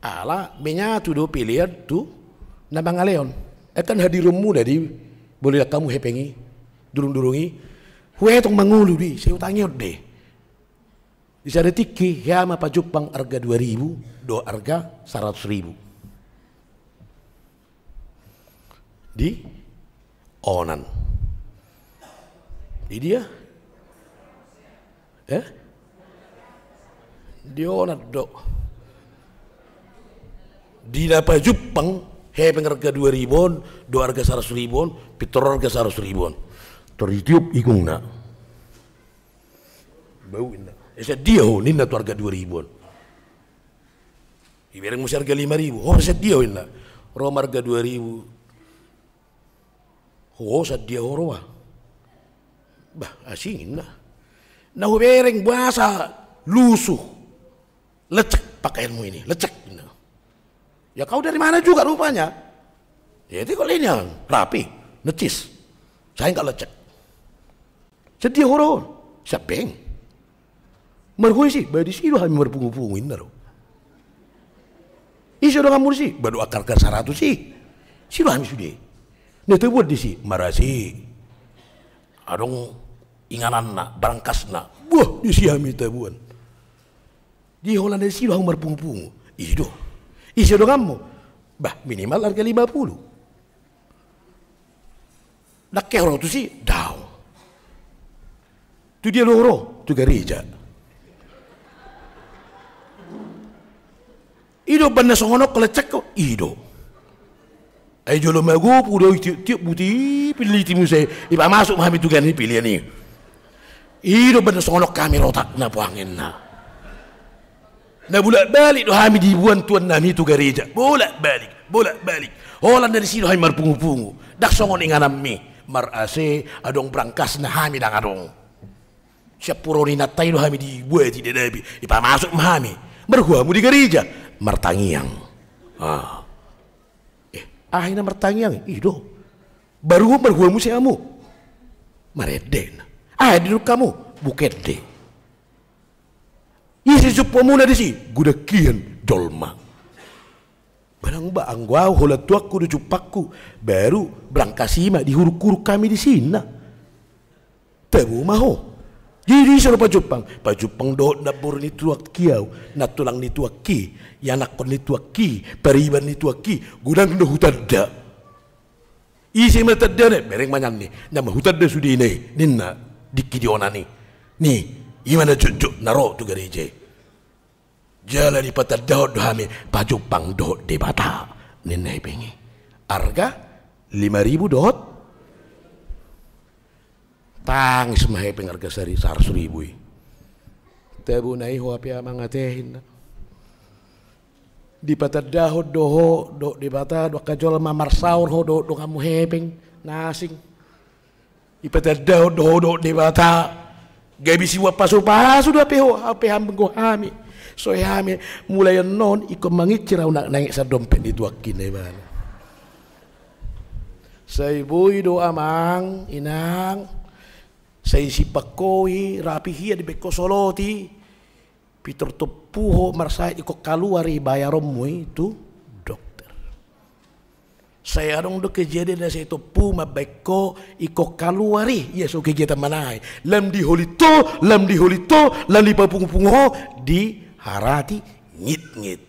Ala menyatu do pelean tu na mangalehon. Kan hadironmuna do i, boli nang hamu hepeng i, durung-durung i. Huetong ma ngolu do i, sai hutangihon do i. Di sada tingki, hea ma pajumpang arga dua ribu dohot arga saratus ribu. Di onan. Di dia? Eh? Di onan do. Di na pajumpang, hepeng arga dua ribu on, dohot arga saratus ribu on, pintor arga saratus ribu on. Tor ditiop ikungna. Bau, ninna. Eh, sadia ho, ninna, tu arga dua ribu on. Ibereng muse arga lima ribu. Ho, sadia ho, ninna. Ro ma arga dua ribu. Ho, sadia ho ro, ah. Bah, asing, ninna. Na hubereng boasa lusuh. Lecek pakaianmu ini, lecek, ninna. Ya, kau dari mana juga rupanya? Ya, itu kalau ini yang rapi, necis. Saya nggak lecek. Sadia ho ro? Sian bank. Marhua ise? Ba disi do hami marpungu-pungu, ninna do. Ise donganmu disi? Ba dohot angka arga saratus i. Disi do hami sude. Na tabuan disi, marasi. Adong ingananna, brangkasna. Bah, disi hami tabuan. Di holan na disi do hamu marpungu-pungu. I do. Ise donganmu? Bah, minimal arga lima puluh. Ndang hea ho ro tusi? Daong. Tu dia do ho ro? Tu gareja. I do umbahen na songon on ho, lecek ho? I do. Ai jolo magopu do i, tiop-tiop buti i, piliti muse, ipamasuk ma hami tu gareja ni pelean i. I do umbahen na songon on hami ro, tak na poang, ninna. Na bolak-balik do hami diboan tuan nami tu gareja. Bolak-balik, bolak-balik. Holan na disi do hami marpungu-pungu. Ndang songon ingananmi. Mar-A C, adong brangkasna, hami ndang adong. Sian puro ni inanta i do hami diboan, diadapi. Ipamasuk ma hami. Marhua hamu di gareja? Martangiang. Ah. Eh, aha i na martangiang i? I do. Baru marhua muse hamu? Marende. Aha didok hamu? Buk ende. Ise jumpa muna disi? Godang hian jolma. Manang ba, anggo au holan tuanku do jumpangku, baru brangkas i ma dihuruk-huruk hami disi, ninna. Tabo ma ho. Jadi ise do pajumpang? Pajumpang dohot namboru ni tuangki au, nantulang ni tuangki, ianakhon ni tuangki, pariban ni tuangki, godang do hutanda. Ise ma tandana? Bereng ma nian i, na ma hutanda sudena i, ninna, dingki di onan i. Ni, i ma na jotjot na ro tu gareja i. Jala dipatandahon do hami pajumpang dohot Debata, ninna hepeng i. Arga lima ribu dohot. Tangis ma hepeng arga sari-, saratus ribu i. Tabona i ho hape amang ate, inna. Dipatandahon do ho dohot Debata, dohot angka jolma marsaor ho dohot donganmu hepeng na asing. Dipatandahon do ho dohot Debata. Gabe siboan pasupasu do hape ho, hape hamu anggo hami. Soe hami, mulai annon ingkon manginsir ahu na-, naeng sadompet ni tuangki, ninna ibana. Sai boi do amang, inang. Sai simpang ho i, rapi hian dibaen ho solot i. Pintor tompu ho marsahit ingkon kaluar i bayaronmu i tu dokter. Sai adong do kejadian na sai tompu mambaen ho ingkon kaluar i, ia so kegiatan manang i. Lam diholit ho, lam diholit ho, lam dipapungpung ho, diharati ngitngit.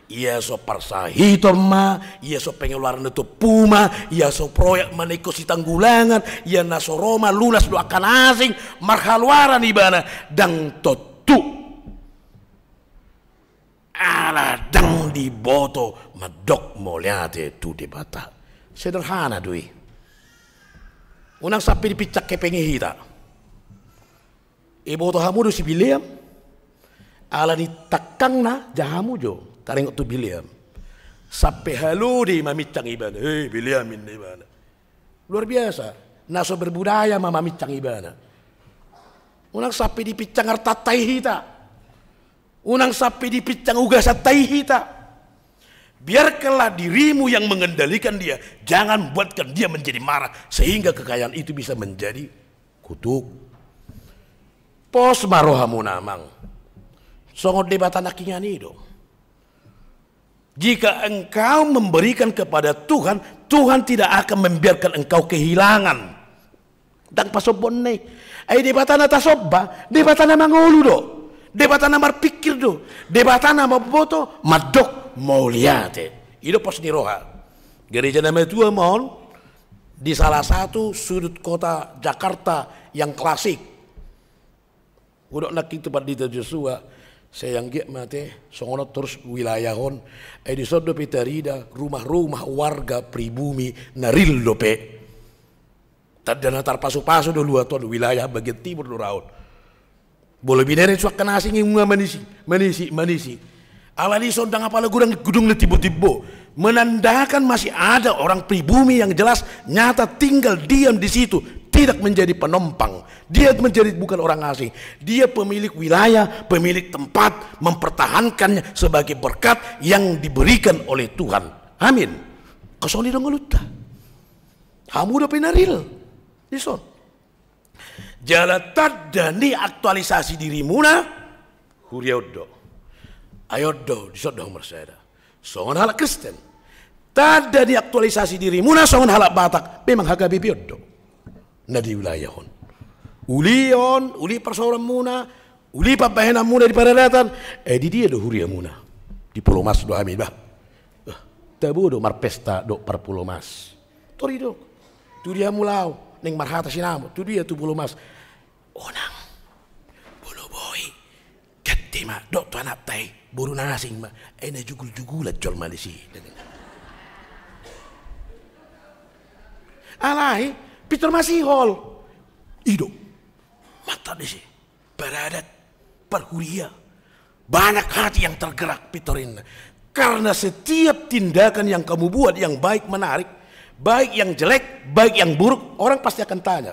Ia so parsahiton ma, ia so pengeluaran na tompu ma, ia so proyek ma na ingkon sitanggulangan, ia na so ro ma lunas dohot angka na asing, marhaluaran ibana, ndang tontu. Ala ndang diboto mandok mauliate tu Debata. Sederhana do i. Unang sampe dipinsang hepeng i hita. Iboto hamu do si Bileam? Ala ni tangkangna, ja hamu jo, taringot tu Bileam. Sampe halo do i maminsang ibana. "Hei, Bileam," ninna ibana. Luar biasa. Na so berbudaya ma maminsang ibana. Unang sampe dipinsang artanta i hita. Unang sampe dipinsang ugasanta i hita. Biarkanlah dirimu yang mengendalikan dia. Jangan buatkan dia menjadi marah sehingga kekayaan itu bisa menjadi kutuk. Pos ma rohamuna, amang. Songon Debata nangkiningan i do. Jika engkau memberikan kepada Tuhan, Tuhan tidak akan membiarkan engkau kehilangan. Ndang pasombaonna i. Ai Debata na tasomba, Debata na mangolu do. Debata na marpingkir do. Debata na mamboto, mandok mauliate. I do pos ni roha. Gereja na matua ma on, di salah satu sudut kota Jakarta yang klasik. Hudok nangkin tu Pandita Joshua, sai anggiat ma ate songon on torus wilayah on. Ai dison dope tarida rumah-rumah warga pribumi na ril dope. Tanda na tarpasupasu do luat on, wilayah bagian timur do ra on. Molo binereng suang na asing i nunga manisi, manisi, manisi. Alani i so ndang apala godang gedung na timbo-timbo, menandakan masih ada orang pribumi yang jelas nyata tinggal diam di situ, tidak menjadi penumpang. Dia menjadi bukan orang asing. Dia pemilik wilayah, pemilik tempat, mempertahankannya sebagai berkat yang diberikan oleh Tuhan. Amin. Songon i do ngolunta. Hamu dope na ril dison. Jala tanda ni aktualisasi dirimuna, huria on do. Ai on do, dison do hamu marsada. Songon halak Kristen. Tanda ni aktualisasi dirimuna, songon halak Batak, memang H K B P on do. Na di wilayah on. Uli on, uli parsaoranmuna, uli pambahenanmuna di paradatan, eh, di dia do huriamuna? Di Pulau Mas do hami, bah. Eh, tabo do marpesta dohot par Pulau Mas. Tor i do. Tu dia hamu laho, naeng marhata sinamot, tu dia? Tu Pulau Mas. Unang. Molo boi, ganti ma, dok tu anakta i, boru na asing ma, ai na jugul-jugulan jolma disi. Alai, pintor masihol. I do. Mantap disi. Paradat, parhuria. Banyak hati yang tergerak, pintor inna. Karena setiap tindakan yang kamu buat, yang baik menarik, baik yang jelek, baik yang buruk, orang pasti akan tanya,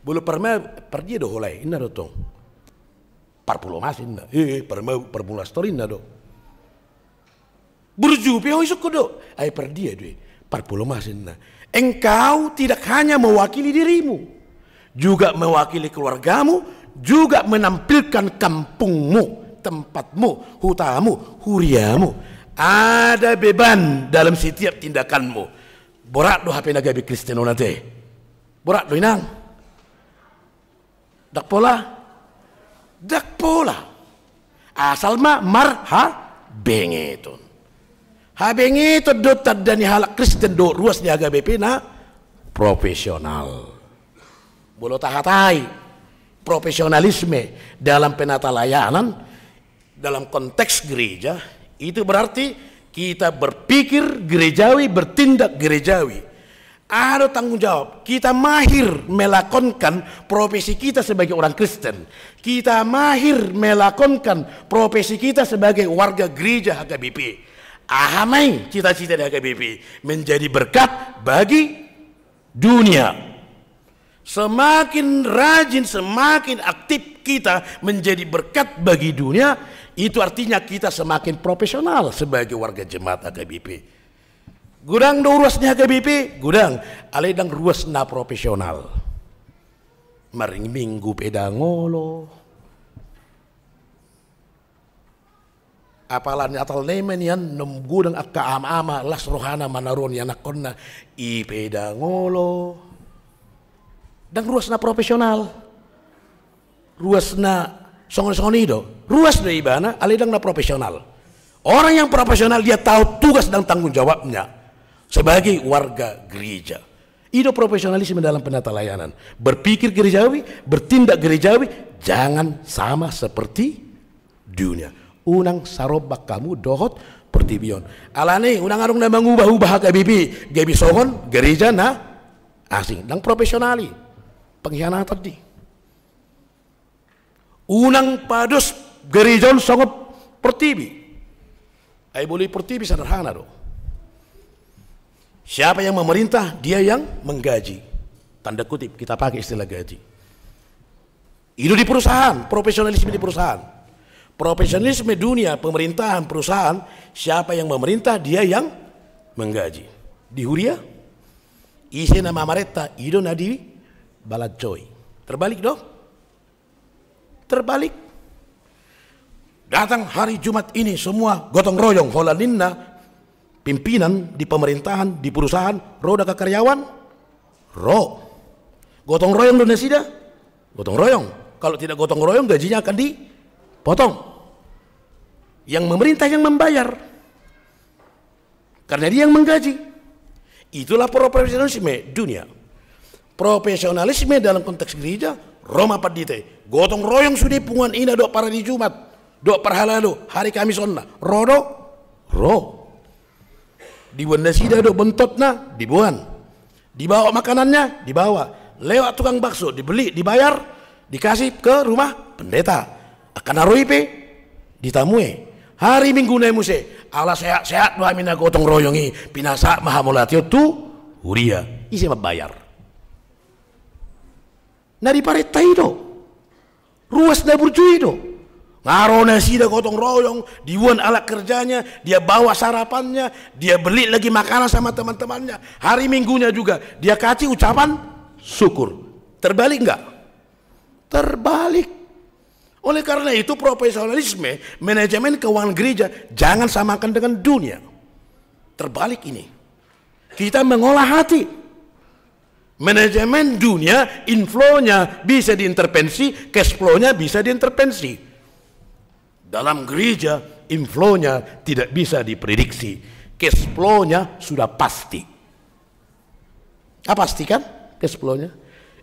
"Molo parma-, pardia do holan i?" Inna do tong. Par Pulau Mas, inna. Eh, eh, parma-, par Pulau Mas tor, inna do. Burju pe ho isungkun do. Ai pardia do i? Par Pulau Mas, inna. Engkau tidak hanya mewakili dirimu, juga mewakili keluargamu, juga menampilkan kampungmu, tempatmu, hutamu, huriamu. Ada beban dalam setiap tindakanmu. Borat do hape na gabe Kristen on ate. Borat do, inang. Ndang pola? Ndang pola. Asal ma marhabengeton. Habengeton do tanda ni halak Kristen dohot ruas ni H K B P na profesional. Molo tahatai profesionalisme dalam penata layanan, dalam konteks gereja, itu berarti kita berpikir gerejawi, bertindak gerejawi. Aha do tanggung jawab? Kita mahir melakonkan profesi kita sebagai orang Kristen. Kita mahir melakonkan profesi kita sebagai warga gereja H K B P. Aha ma i cita-cita di H K B P? Menjadi berkat bagi dunia. Semakin rajin, semakin aktif kita menjadi berkat bagi dunia, itu artinya kita semakin profesional sebagai warga jemaat H K B P. Godang do ruas ni H K B P, godang, alai ndang ruas na profesional. Maring Minggu pe ndang olo. Apala ni atal na i ma nian, naung godang angka ama-ama las rohana manaruhon ianakhonna, i pe ndang olo. Ndang ruas na profesional. Ruas na songon-songon i do. Ruas do ibana, alai ndang na profesional. Orang yang profesional, dia tahu tugas dan tanggung jawabnya sebagai warga gereja. I do profesionalisme dalam penata layanan. Berpikir gerejawi, bertindak gerejawi, jangan sama seperti dunia. Unang sarombak hamu dohot portibi on. Alani, unang adong na mangubah-ubah H K B P gabe songon gereja na asing. Ndang profesional i. Pengkhianatan do i. Unang pados gereja on songon portibi. Ai molo i portibi sederhana do. Siapa yang memerintah, dia yang menggaji. Tanda kutip, kita pakai istilah gaji. I do di perusahaan, profesionalisme di perusahaan. Profesionalisme dunia, pemerintahan, perusahaan, siapa yang memerintah, dia yang menggaji. Di huria, ise na mamarenta, i do na dibalansoi. Terbalik do? Terbalik. Datang hari Jumat ini semua gotong royong, holan ninna pimpinan di pemerintahan, di perusahaan, ro ndang karyawan? Ro. Gotong royong do nasida? Gotong royong. Kalau tidak gotong royong, gajinya akan dipotong. Yang memerintah yang membayar. Karena dia yang menggaji. Itulah profesionalisme dunia. Profesionalisme dalam konteks gereja, ro ma pandita, gotong royong sude punguan ina dohot paradi Jumat, dohot parhalado, hari Kamis onna, ro do? Ro. Diboan nasida do bontotna, diboan. Dibawa makanannya, dibawa. Lewat tukang bakso, dibeli, dibayar, dikasih ke rumah pendeta. Angka na ro i pe ditamue. Hari Minggu na i muse, ala sehat-sehat do hami na gotong royong i, pinasahat ma hamauliateon tu huria. Ise mambayar? Na diparenta i do. Ruas na burju i do. Nga ro nasida gotong royong, diboan alat kerjanya, dia bawa sarapannya, dia beli lagi makanan sama teman-temannya. Hari Minggunya juga, dia kasih ucapan syukur. Terbalik nggak? Terbalik. Oleh karena itu, profesionalisme manajemen keuangan gereja jangan samakan dengan dunia. Terbalik ini. Kita mengolah hati. Manajemen dunia, inflow-nya bisa diintervensi, cash flow-nya bisa diintervensi. Dalam gereja, inflow-nya tidak bisa diprediksi. Cash flow-nya sudah pasti. Ah, pasti kan cash flow-nya?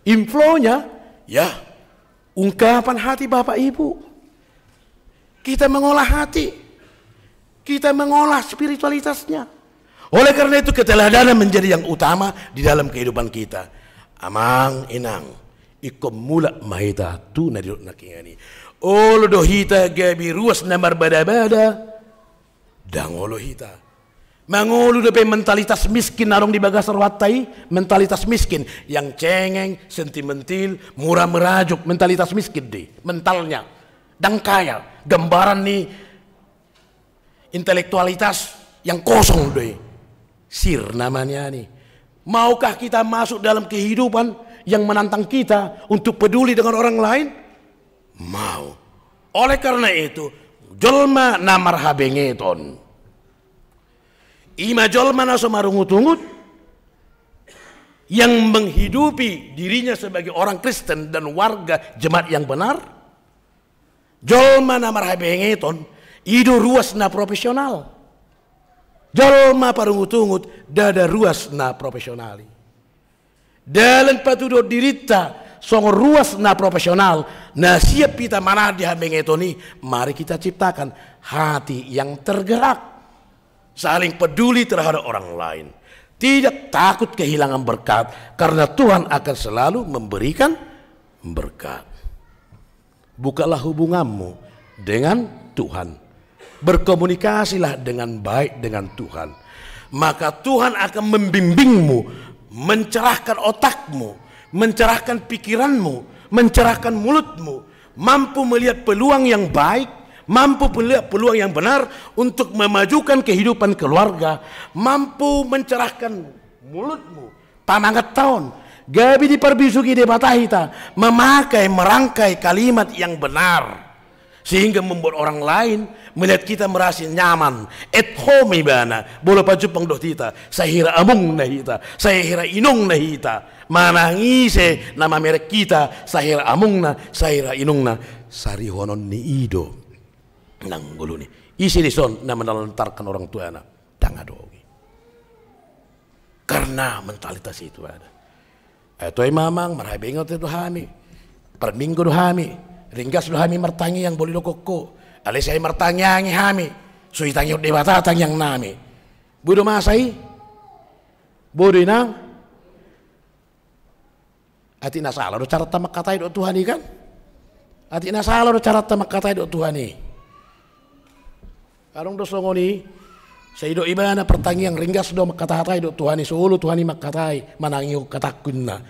Inflow-nya, ya, ungkapan hati Bapak Ibu. Kita mengolah hati. Kita mengolah spiritualitasnya. Oleh karena itu, keteladanan menjadi yang utama di dalam kehidupan kita. Amang, inang, ingkon mulak ma hita tu na nidok nangkiningan i. Olo do hita gabe ruas na marbada-bada. Ndang olo hita. Mangolu dope mentalitas miskin na adong di bagasan rohanta i, mentalitas miskin yang cengeng, sentimentil, murah merajuk, mentalitas miskin do i, mentalnya. Ndang kaya, gambaran ni intelektualitas yang kosong do i. Sirna ma nian i. Maukah kita masuk dalam kehidupan yang menantang kita untuk peduli dengan orang lain? Mau. Oleh karena itu, jolma na marhabengeton, i ma jolma na so marungut-ungut, yang menghidupi dirinya sebagai orang Kristen dan warga jemaat yang benar, jolma na marhabengeton, i do ruas na profesional. Jolma parungut-ungut, ndada ruas na profesional i. Dalan patuduhon dirinta songon ruas na profesional, na siap hita manahan di habengeton i, mari kita ciptakan hati yang tergerak, saling peduli terhadap orang lain. Tidak takut kehilangan berkat, karena Tuhan akan selalu memberikan berkat. Bukalah hubunganmu dengan Tuhan. Berkomunikasilah dengan baik dengan Tuhan. Maka Tuhan akan membimbingmu, mencerahkan otakmu, mencerahkan pikiranmu, mencerahkan mulutmu, mampu melihat peluang yang baik, mampu melihat peluang yang benar untuk memajukan kehidupan keluarga, mampu mencerahkan mulutmu, pamangatta on, gabe diparbisuhi Debata hita memakai, merangkai kalimat yang benar, sehingga membuat orang lain melihat kita merasa nyaman, at home ibana, molo pajumpang dohot hita, sai hira amongna hita, sai hira inongna hita, manang ise na mamereng hita, sai hira amongna, sai hira inongna, sarihonon ni i do. Nang ngoluni, ise dison na menelantarkan orang tuana? Ndang adong i. Karena mentalitas itu ada. Eh, toe ma amang, marhabengot do hami. Parminggu do hami. Ringgas do hami martangiang, boi didokkon ho. Alai sai martangiang i hami. So ditangihon Debata tangiangnami. Boi do masa i? Boi do, Inang? Atik na sala do caranta mangkatai dohot Tuhan i, kan? Atik na sala do caranta mangkatai dohot Tuhan i. Adong do songon i, sai didok ibana partangiang, ringgas do mangkatahatai dohot Tuhan i, so olo Tuhan i mangkatai, manangihon hatangku, ninna.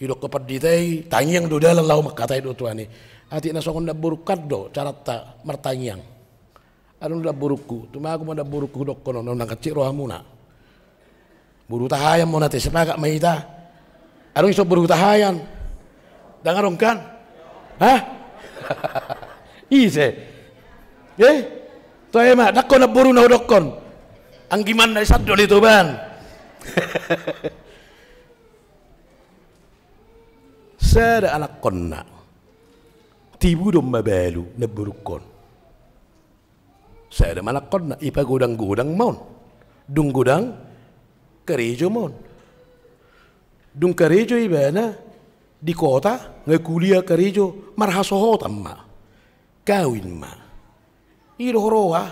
Didok pandita i, tangiang do dalan laho mangkatai dohot Tuhan i. Atik na songon namborungkon do caranta martangiang. Adong do namborungku, tumago ma namborungku dohonon, unang hansit rohamuna. Boru Hutahaean ma on ate, sepakat ma hita. Adong ise boru Hutahaean? Ndang adong, kan? Hah? Ise? Eh? Toe ma, ndang ho namboru na hudokkon. Anggimanna i sandol i, Toban. Sada anakkonna. Tibu do on mabalu namborungkon. Sada ma anakkonna, ipagodang-godang ma on. Dung godang karejo ma on. Dung karejo ibana di kota, nga kuliah, karejo, marhasohotan ma. Kawin ma. I do huroha,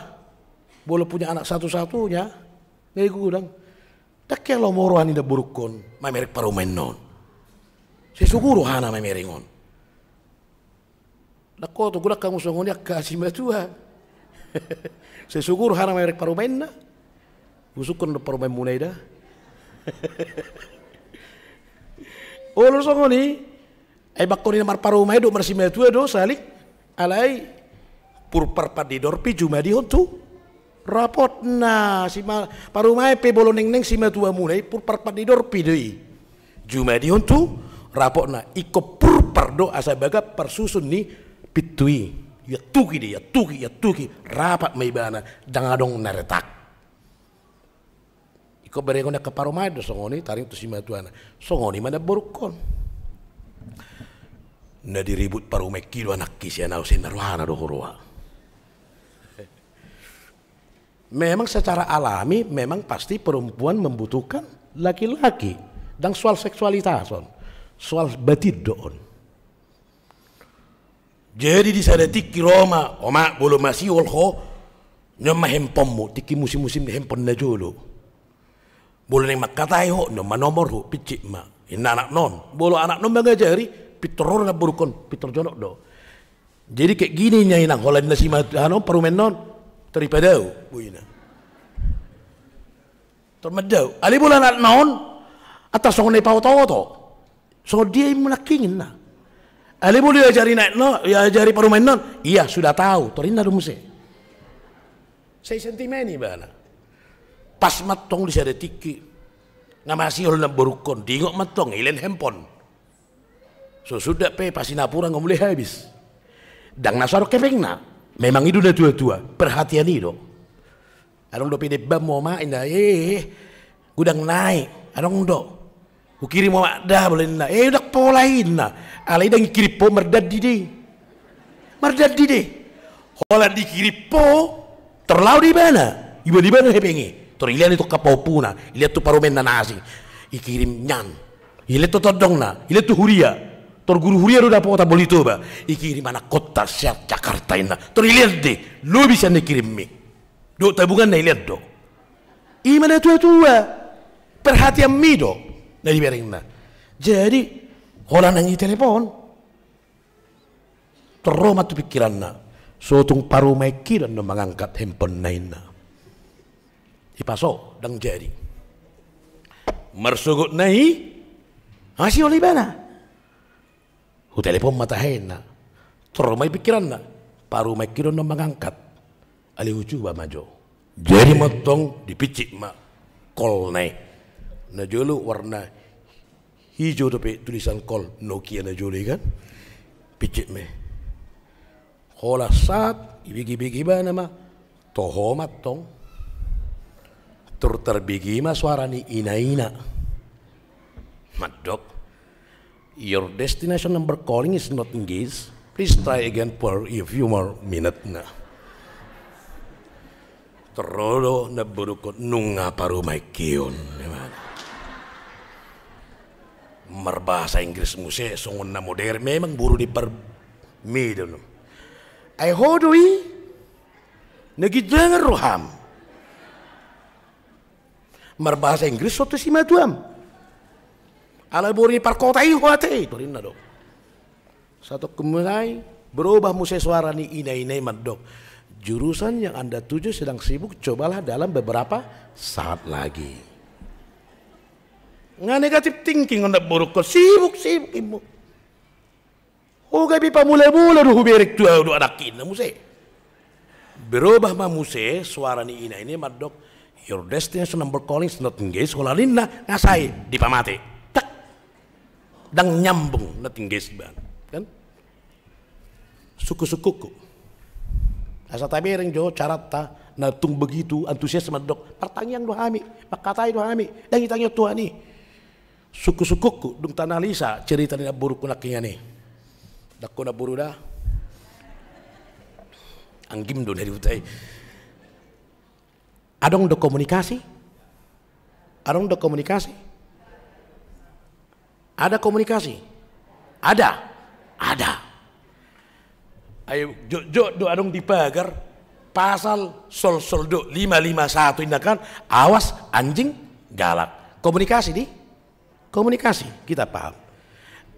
molo punya anak satu-satunya, nga godang. Ndang hea laho molo roha ni namborungkon mamereng parumaenna on. Sai sogo rohana mamereng on. Ndang ho tu godang hamu songon i angka simatua. Sai sogo rohana mamereng parumaenna. Husukkon do parumaenmuna i da. Olo songon i. Ai bangkon i na marparumaen dohot marsimatua do saling. Alai purpar pandidorpi jumadihon tu rapotna. Sima-, parumaen pe molo nengneng simatuamuna i, purpar pandidorpi do i. Jumadihon tu rapotna, ingkon purpar do asa bagas parsusun ni pintu i. Iantuki do i, iantuki, iantuki, rapat ma ibana, ndang adong na retak. Ingkon berengon ni angka parumaen do songon i, taringot tu simatuana. Songon i ma namborungkon. Na diribut parumaenki do anakki sian ahu, sai ninna rohana do huroha. Memang secara alami, memang pasti perempuan membutuhkan laki-laki. Ndang soal seksualitas on. Soal batin do on. Jadi di sada tingki ro ma, "Oma, molo masihol ho, nion ma handphonemu, tingki musim-musim ni handphone na jolo. Molo naeng mangkatai ho, nion ma nomorhu, pinsik ma." Ninna anakna on. Molo anakna on mangajari, pintor ro do namborungkon, pintor jonok do. Jadi kayak gini, Nyai, Inang, holan na simatua on, parumaenna on, tor ipadao boina. Tor mandao. Alai molo anakna on, antar songon na ipaoto-oto. Songon dia i muna nangkininna. Alai molo diajari anakna, diajari parumaenna on, "Iya, sudah tahu," tor ninna do muse. Sai sentimen ibana. Pas ma antong di sada tingki. Nga masihol namborungkon, diingot ma antong, ilen handphone. So suda pe, pas i na pura nga mulai habis. Ndang na so adong hepengna. Memang i do natua-tua, perhatian i do. Adong dope dembanmu, Oma, ninna, "Eh, godang nai, adong do. Hukirim, Oma, da," ninna. "Eh, ndang pola i," ninna. Alai ndang dikirim ho, mardandi do i. Mardandi do i. Holan dikirim ho, tor laho do ibana. Iba do ibana hepeng i. Tor ilean i tu angka pahompuna, ilean tu parumaenna na asing. Ikirim nian. Ilean tu tondongna, ilean tu huria. Tor guru huria do dapotan molo di Toba. Ikirim anakkonta sian Jakarta, ninna. Tor ilean do i. Lobi sian na ikirim i. Dohot tabunganna ilean do. I ma natua-tua. Perhatianmi do na diberengna. Jadi holan nang i telepon. Tor ro ma tu pikiranna, so tung parumaen hi do annon mangangkat handphone na inna. Ipaso, ndang jadi. Marsogot na i, asi ol ibana. Hutelepon ma tahe inna. Tor ro ma i pikiranna, parumaen hi do annon mangangkat. Alai hucuba ma jo. Jadi ma antong dipicit ma call na i. Na jolo warna hijau dope tulisan call, Nokia na jolo i kan. Picit ma i. Holan saat ibege-bege ibana ma, toho ma antong. Tor tarbege ma suara ni ina-ina. Mandok, "Your destination number calling is not engaged. Please try again for a few more minutes." Nah. Tor ro do namborungkon, "Nunga parumaen hi on." Marbahasa Inggris muse songon na modern, memang boru ni parmedon. Ai ho do i na ginjangan roham. Marbahasa Inggris so tu simatuam. Ala boru ni parkota i ho ate, torinna do. Satongkin mulai berubah muse suara ni ina-ina i mandok, "Jurusan yang Anda tuju sedang sibuk, cobalah dalam beberapa saat lagi." Nga negatif thinking on namborungkon, sibuk-sibuk immu. Ho gabe pamula-mula do hubereng tu ahu do anakkinna muse. Berubah ma muse suara ni ina-ina i mandok, "Your destination number calling is not engaged," holan ninna, nga sai dipamate. Tak. Ndang nyambung, not engaged ibana. Kan? Sungkun-sungkunku. Asa tabereng jo caranta na tung begitu antusias mandok, "Martangiang do hami, mangkatai do hami, ndang ditangihon Tuhan i." Sungkun-sungkunku, dung tanalisa cerita ni namborungku nangkiningan i. Ndang ho namboru da. Anggim do na dihuta i. Adong do komunikasi? Adong do komunikasi? Ada komunikasi? Ada. Ada. Ai jotjot do adong di pagar, pasal solsol do lima lima satu inna kan, awas anjing galak. Komunikasi di? Komunikasi, kita paham.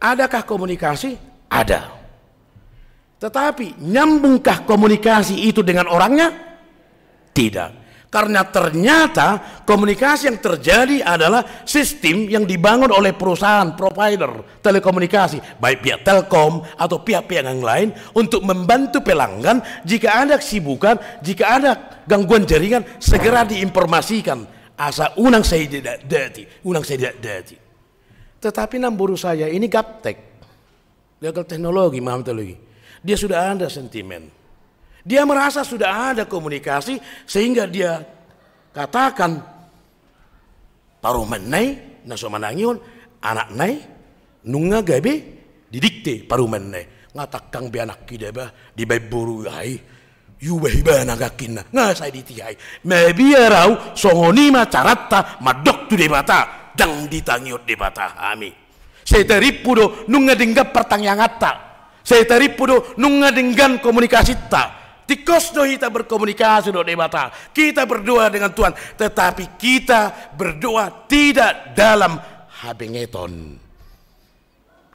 Adakah komunikasi? Ada. Tetapi nyambungkah komunikasi itu dengan orangnya? Tidak. Karena ternyata komunikasi yang terjadi adalah sistem yang dibangun oleh perusahaan provider telekomunikasi, baik pihak Telkom atau pihak-pihak yang lain, untuk membantu pelanggan jika ada kesibukan, jika ada gangguan jaringan, segera diinformasikan. Asa unang sai didatdati, unang sai didatdati. Tetapi namboru saya ini gaptek. Gagal teknologi, mahal teknologi. Dia sudah ada sentimen. Dia merasa sudah ada komunikasi sehingga dia katakan, parumaenna i na so manangihon, anakna i nunga gabe didikte parumaenna i. Nga tangkang be anakki da bah, dibaen boru i. Iubah ibana gangkinna, nga sai ditihai. Mabiar ahu, songon i ma caranta mandok tu Debata, ndang ditangihon Debata hami. Sai tarimpu do nunga denggan partangianganta. Sai tarimpu do nunga denggan komunikasinta. Tingkos do hita berkomunikasi dohot Debata. Kita berdoa dengan Tuhan, tetapi kita berdoa tidak dalam habengeton.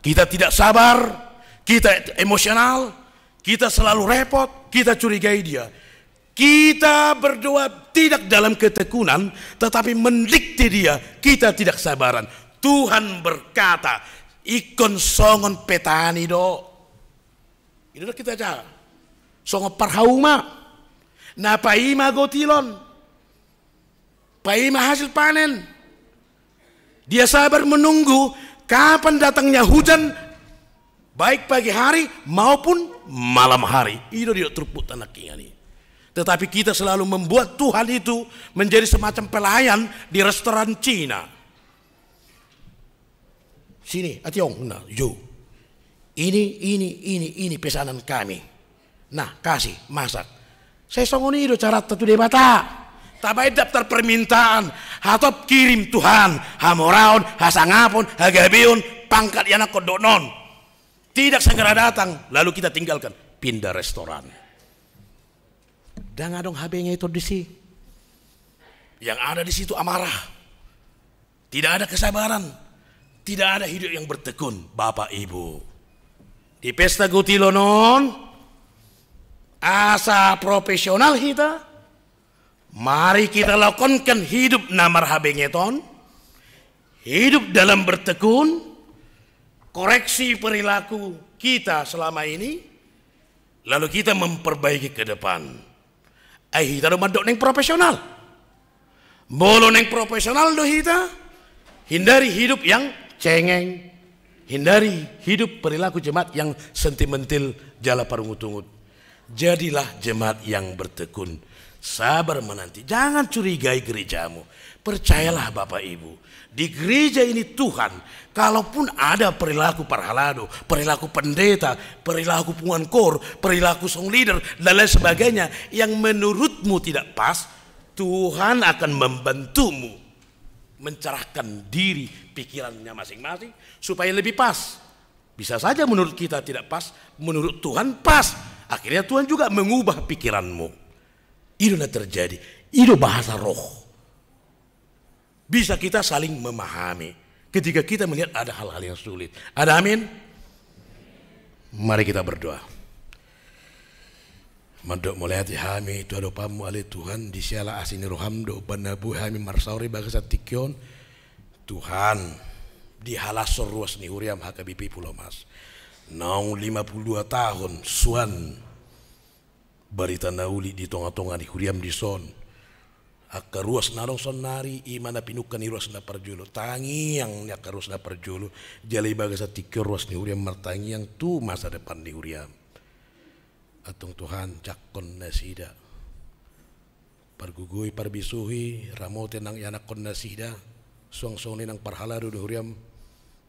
Kita tidak sabar, kita emosional, kita selalu repot, kita curigai dia. Kita berdoa tidak dalam ketekunan, tetapi mendikte dia, kita tidak sabaran. Tuhan berkata, ingkon songon petani do. I do hita ja. Songon parhauma. Na paima gotilon. Paima hasil panen. Dia sabar menunggu kapan datangnya hujan, baik pagi hari maupun malam hari. I do didok turpukta nangkiningan i. Tetapi kita selalu membuat Tuhan itu menjadi semacam pelayan di restoran Cina. Sini, ationg, nah, jo. Ini, ini, ini, ini pesanan kami. Nah, kasih, masak. Sai songon i do caranta tu Debata. Tabaen daftar permintaan, hatop kirim Tuhan, hamoraon, hasangapon, hagabeon, pangkat ianakhon dohot non. Tidak segera datang, lalu kita tinggalkan, pindah restoran. Ndang adong habengeton disi. Yang ada di situ amarah. Tidak ada kesabaran, tidak ada hidup yang bertekun, Bapak Ibu. Di pesta Gotilon on, asa profesional hita, mari kita lakonkan hidup na marhabengeton, hidup dalam bertekun, koreksi perilaku kita selama ini, lalu kita memperbaiki ke depan. Ai hita do mandok naeng profesional. Molo naeng profesional do hita, hindari hidup yang cengeng, hindari hidup perilaku jemaat yang sentimental jala parungutungut. Jadilah jemaat yang bertekun, sabar menanti. Jangan curigai gerejamu. Percayalah Bapak Ibu, di gereja ini Tuhan, kalaupun ada perilaku parhalado, perilaku pendeta, perilaku punguan kor, perilaku song leader, dan lain sebagainya yang menurutmu tidak pas, Tuhan akan membantumu mencerahkan diri, pikirannya masing-masing, supaya lebih pas. Bisa saja menurut kita tidak pas, menurut Tuhan pas. Akhirnya Tuhan juga mengubah pikiranmu. I do na terjadi, i do bahasa roh. Bisa kita saling memahami ketika kita melihat ada hal-hal yang sulit. Ada amin? Mari kita berdoa. Mandok mauliate hami tu adopanmu ale Tuhan, di siala asi ni roham do umbahen na boi hami marsaor di bagasan tingki on. Tuhan, dihalashon ruas ni huriam H K B P Pulau Mas. Naung lima puluh dua tahun suan barita na uli di tonga-tonga ni huriam dison. Angka ruas na adong saonari, i ma na pinungka ni ruas na parjolo. Tangiang ni angka ruas na parjolo, jala di bagasan tingki on ruas ni huriam martangiang tu masa depan ni huriam. Antong Tuhan, jangkon nasida. Pargogoi, parbisuhi, ramoti nang ianakhon nasida, suang songon i nang parhalado ni huriam,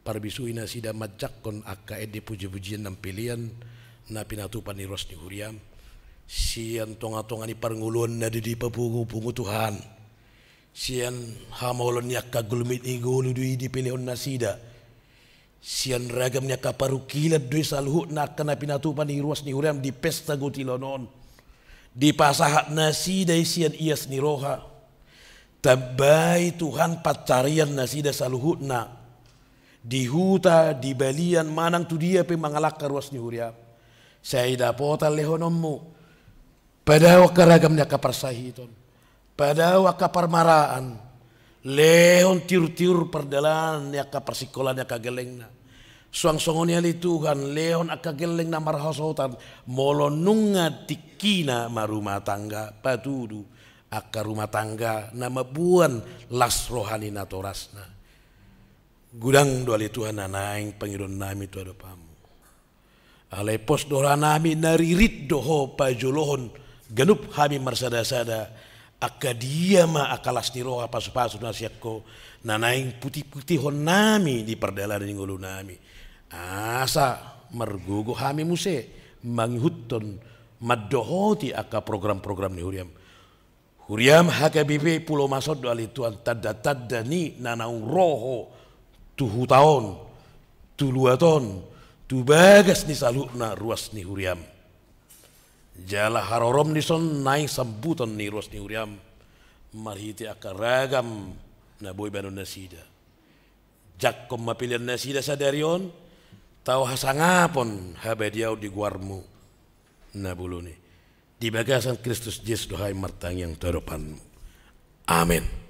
parbisuhi nasida manjangkon angka ende puji-pujian nang pelean na pinatupa ni ruas ni huriam. Sian tonga-tonga ni parngoluon na di, dipapungu-pungu Tuhan, sian hamaolon ni angka gulmit ni ngolu do i dipelehon nasida. Sian ragam ni angka parungkilon do i saluhutna angka na pinatupa ni ruas ni huriam di pesta Gotilon on. Dipasahat nasida i sian ias ni roha. Tambai Tuhan pansarian nasida saluhutna. Di huta, di balian, manang tu dia pe mangalangka ruas ni huriam. Sai dapotan lehononmu. Padao angka ragam ni angka parsahiton. Padao angka parmaraan. Lehon tiur-tiur pardalanan ni angka parsingkolaan ni angka gellengna. Suang songon i ale Tuhan, lehon angka gelleng na marhasohotan, molo nunga tingkina marumah tangga, patudu angka rumah tangga na mamboan las roha ni natorasna. Godang do ale Tuhan na naeng pangidoannami tu adopanmu. Alai pos do rohanami, na ririt do Ho pajolohon ganup hami marsada-sada, angka dia ma angka las ni roha, pasu-pasu na sian Ho na naeng putih-putihonnami di pardalanan ni ngolunami. Asa margogo hami muse mangihuthon, mandohoti angka program-program ni huriam. Huriam H K B P Pulau Mas on do ale Tuhan tanda-tanda ni na naung ro Ho tu huta on, tu luat on, tu bagas ni saluhutna ruas ni huriam. Jala harorom dison naeng sambuton ni ruas ni huriam marhite angka ragam na boi baenon nasida. Jangkon ma pelean nasida sadari on, tau hasangapon habadiaon di goarmu na bolon i. Di bagasan Kristus Jesus do hami martangiang tu adopanmu. Amen.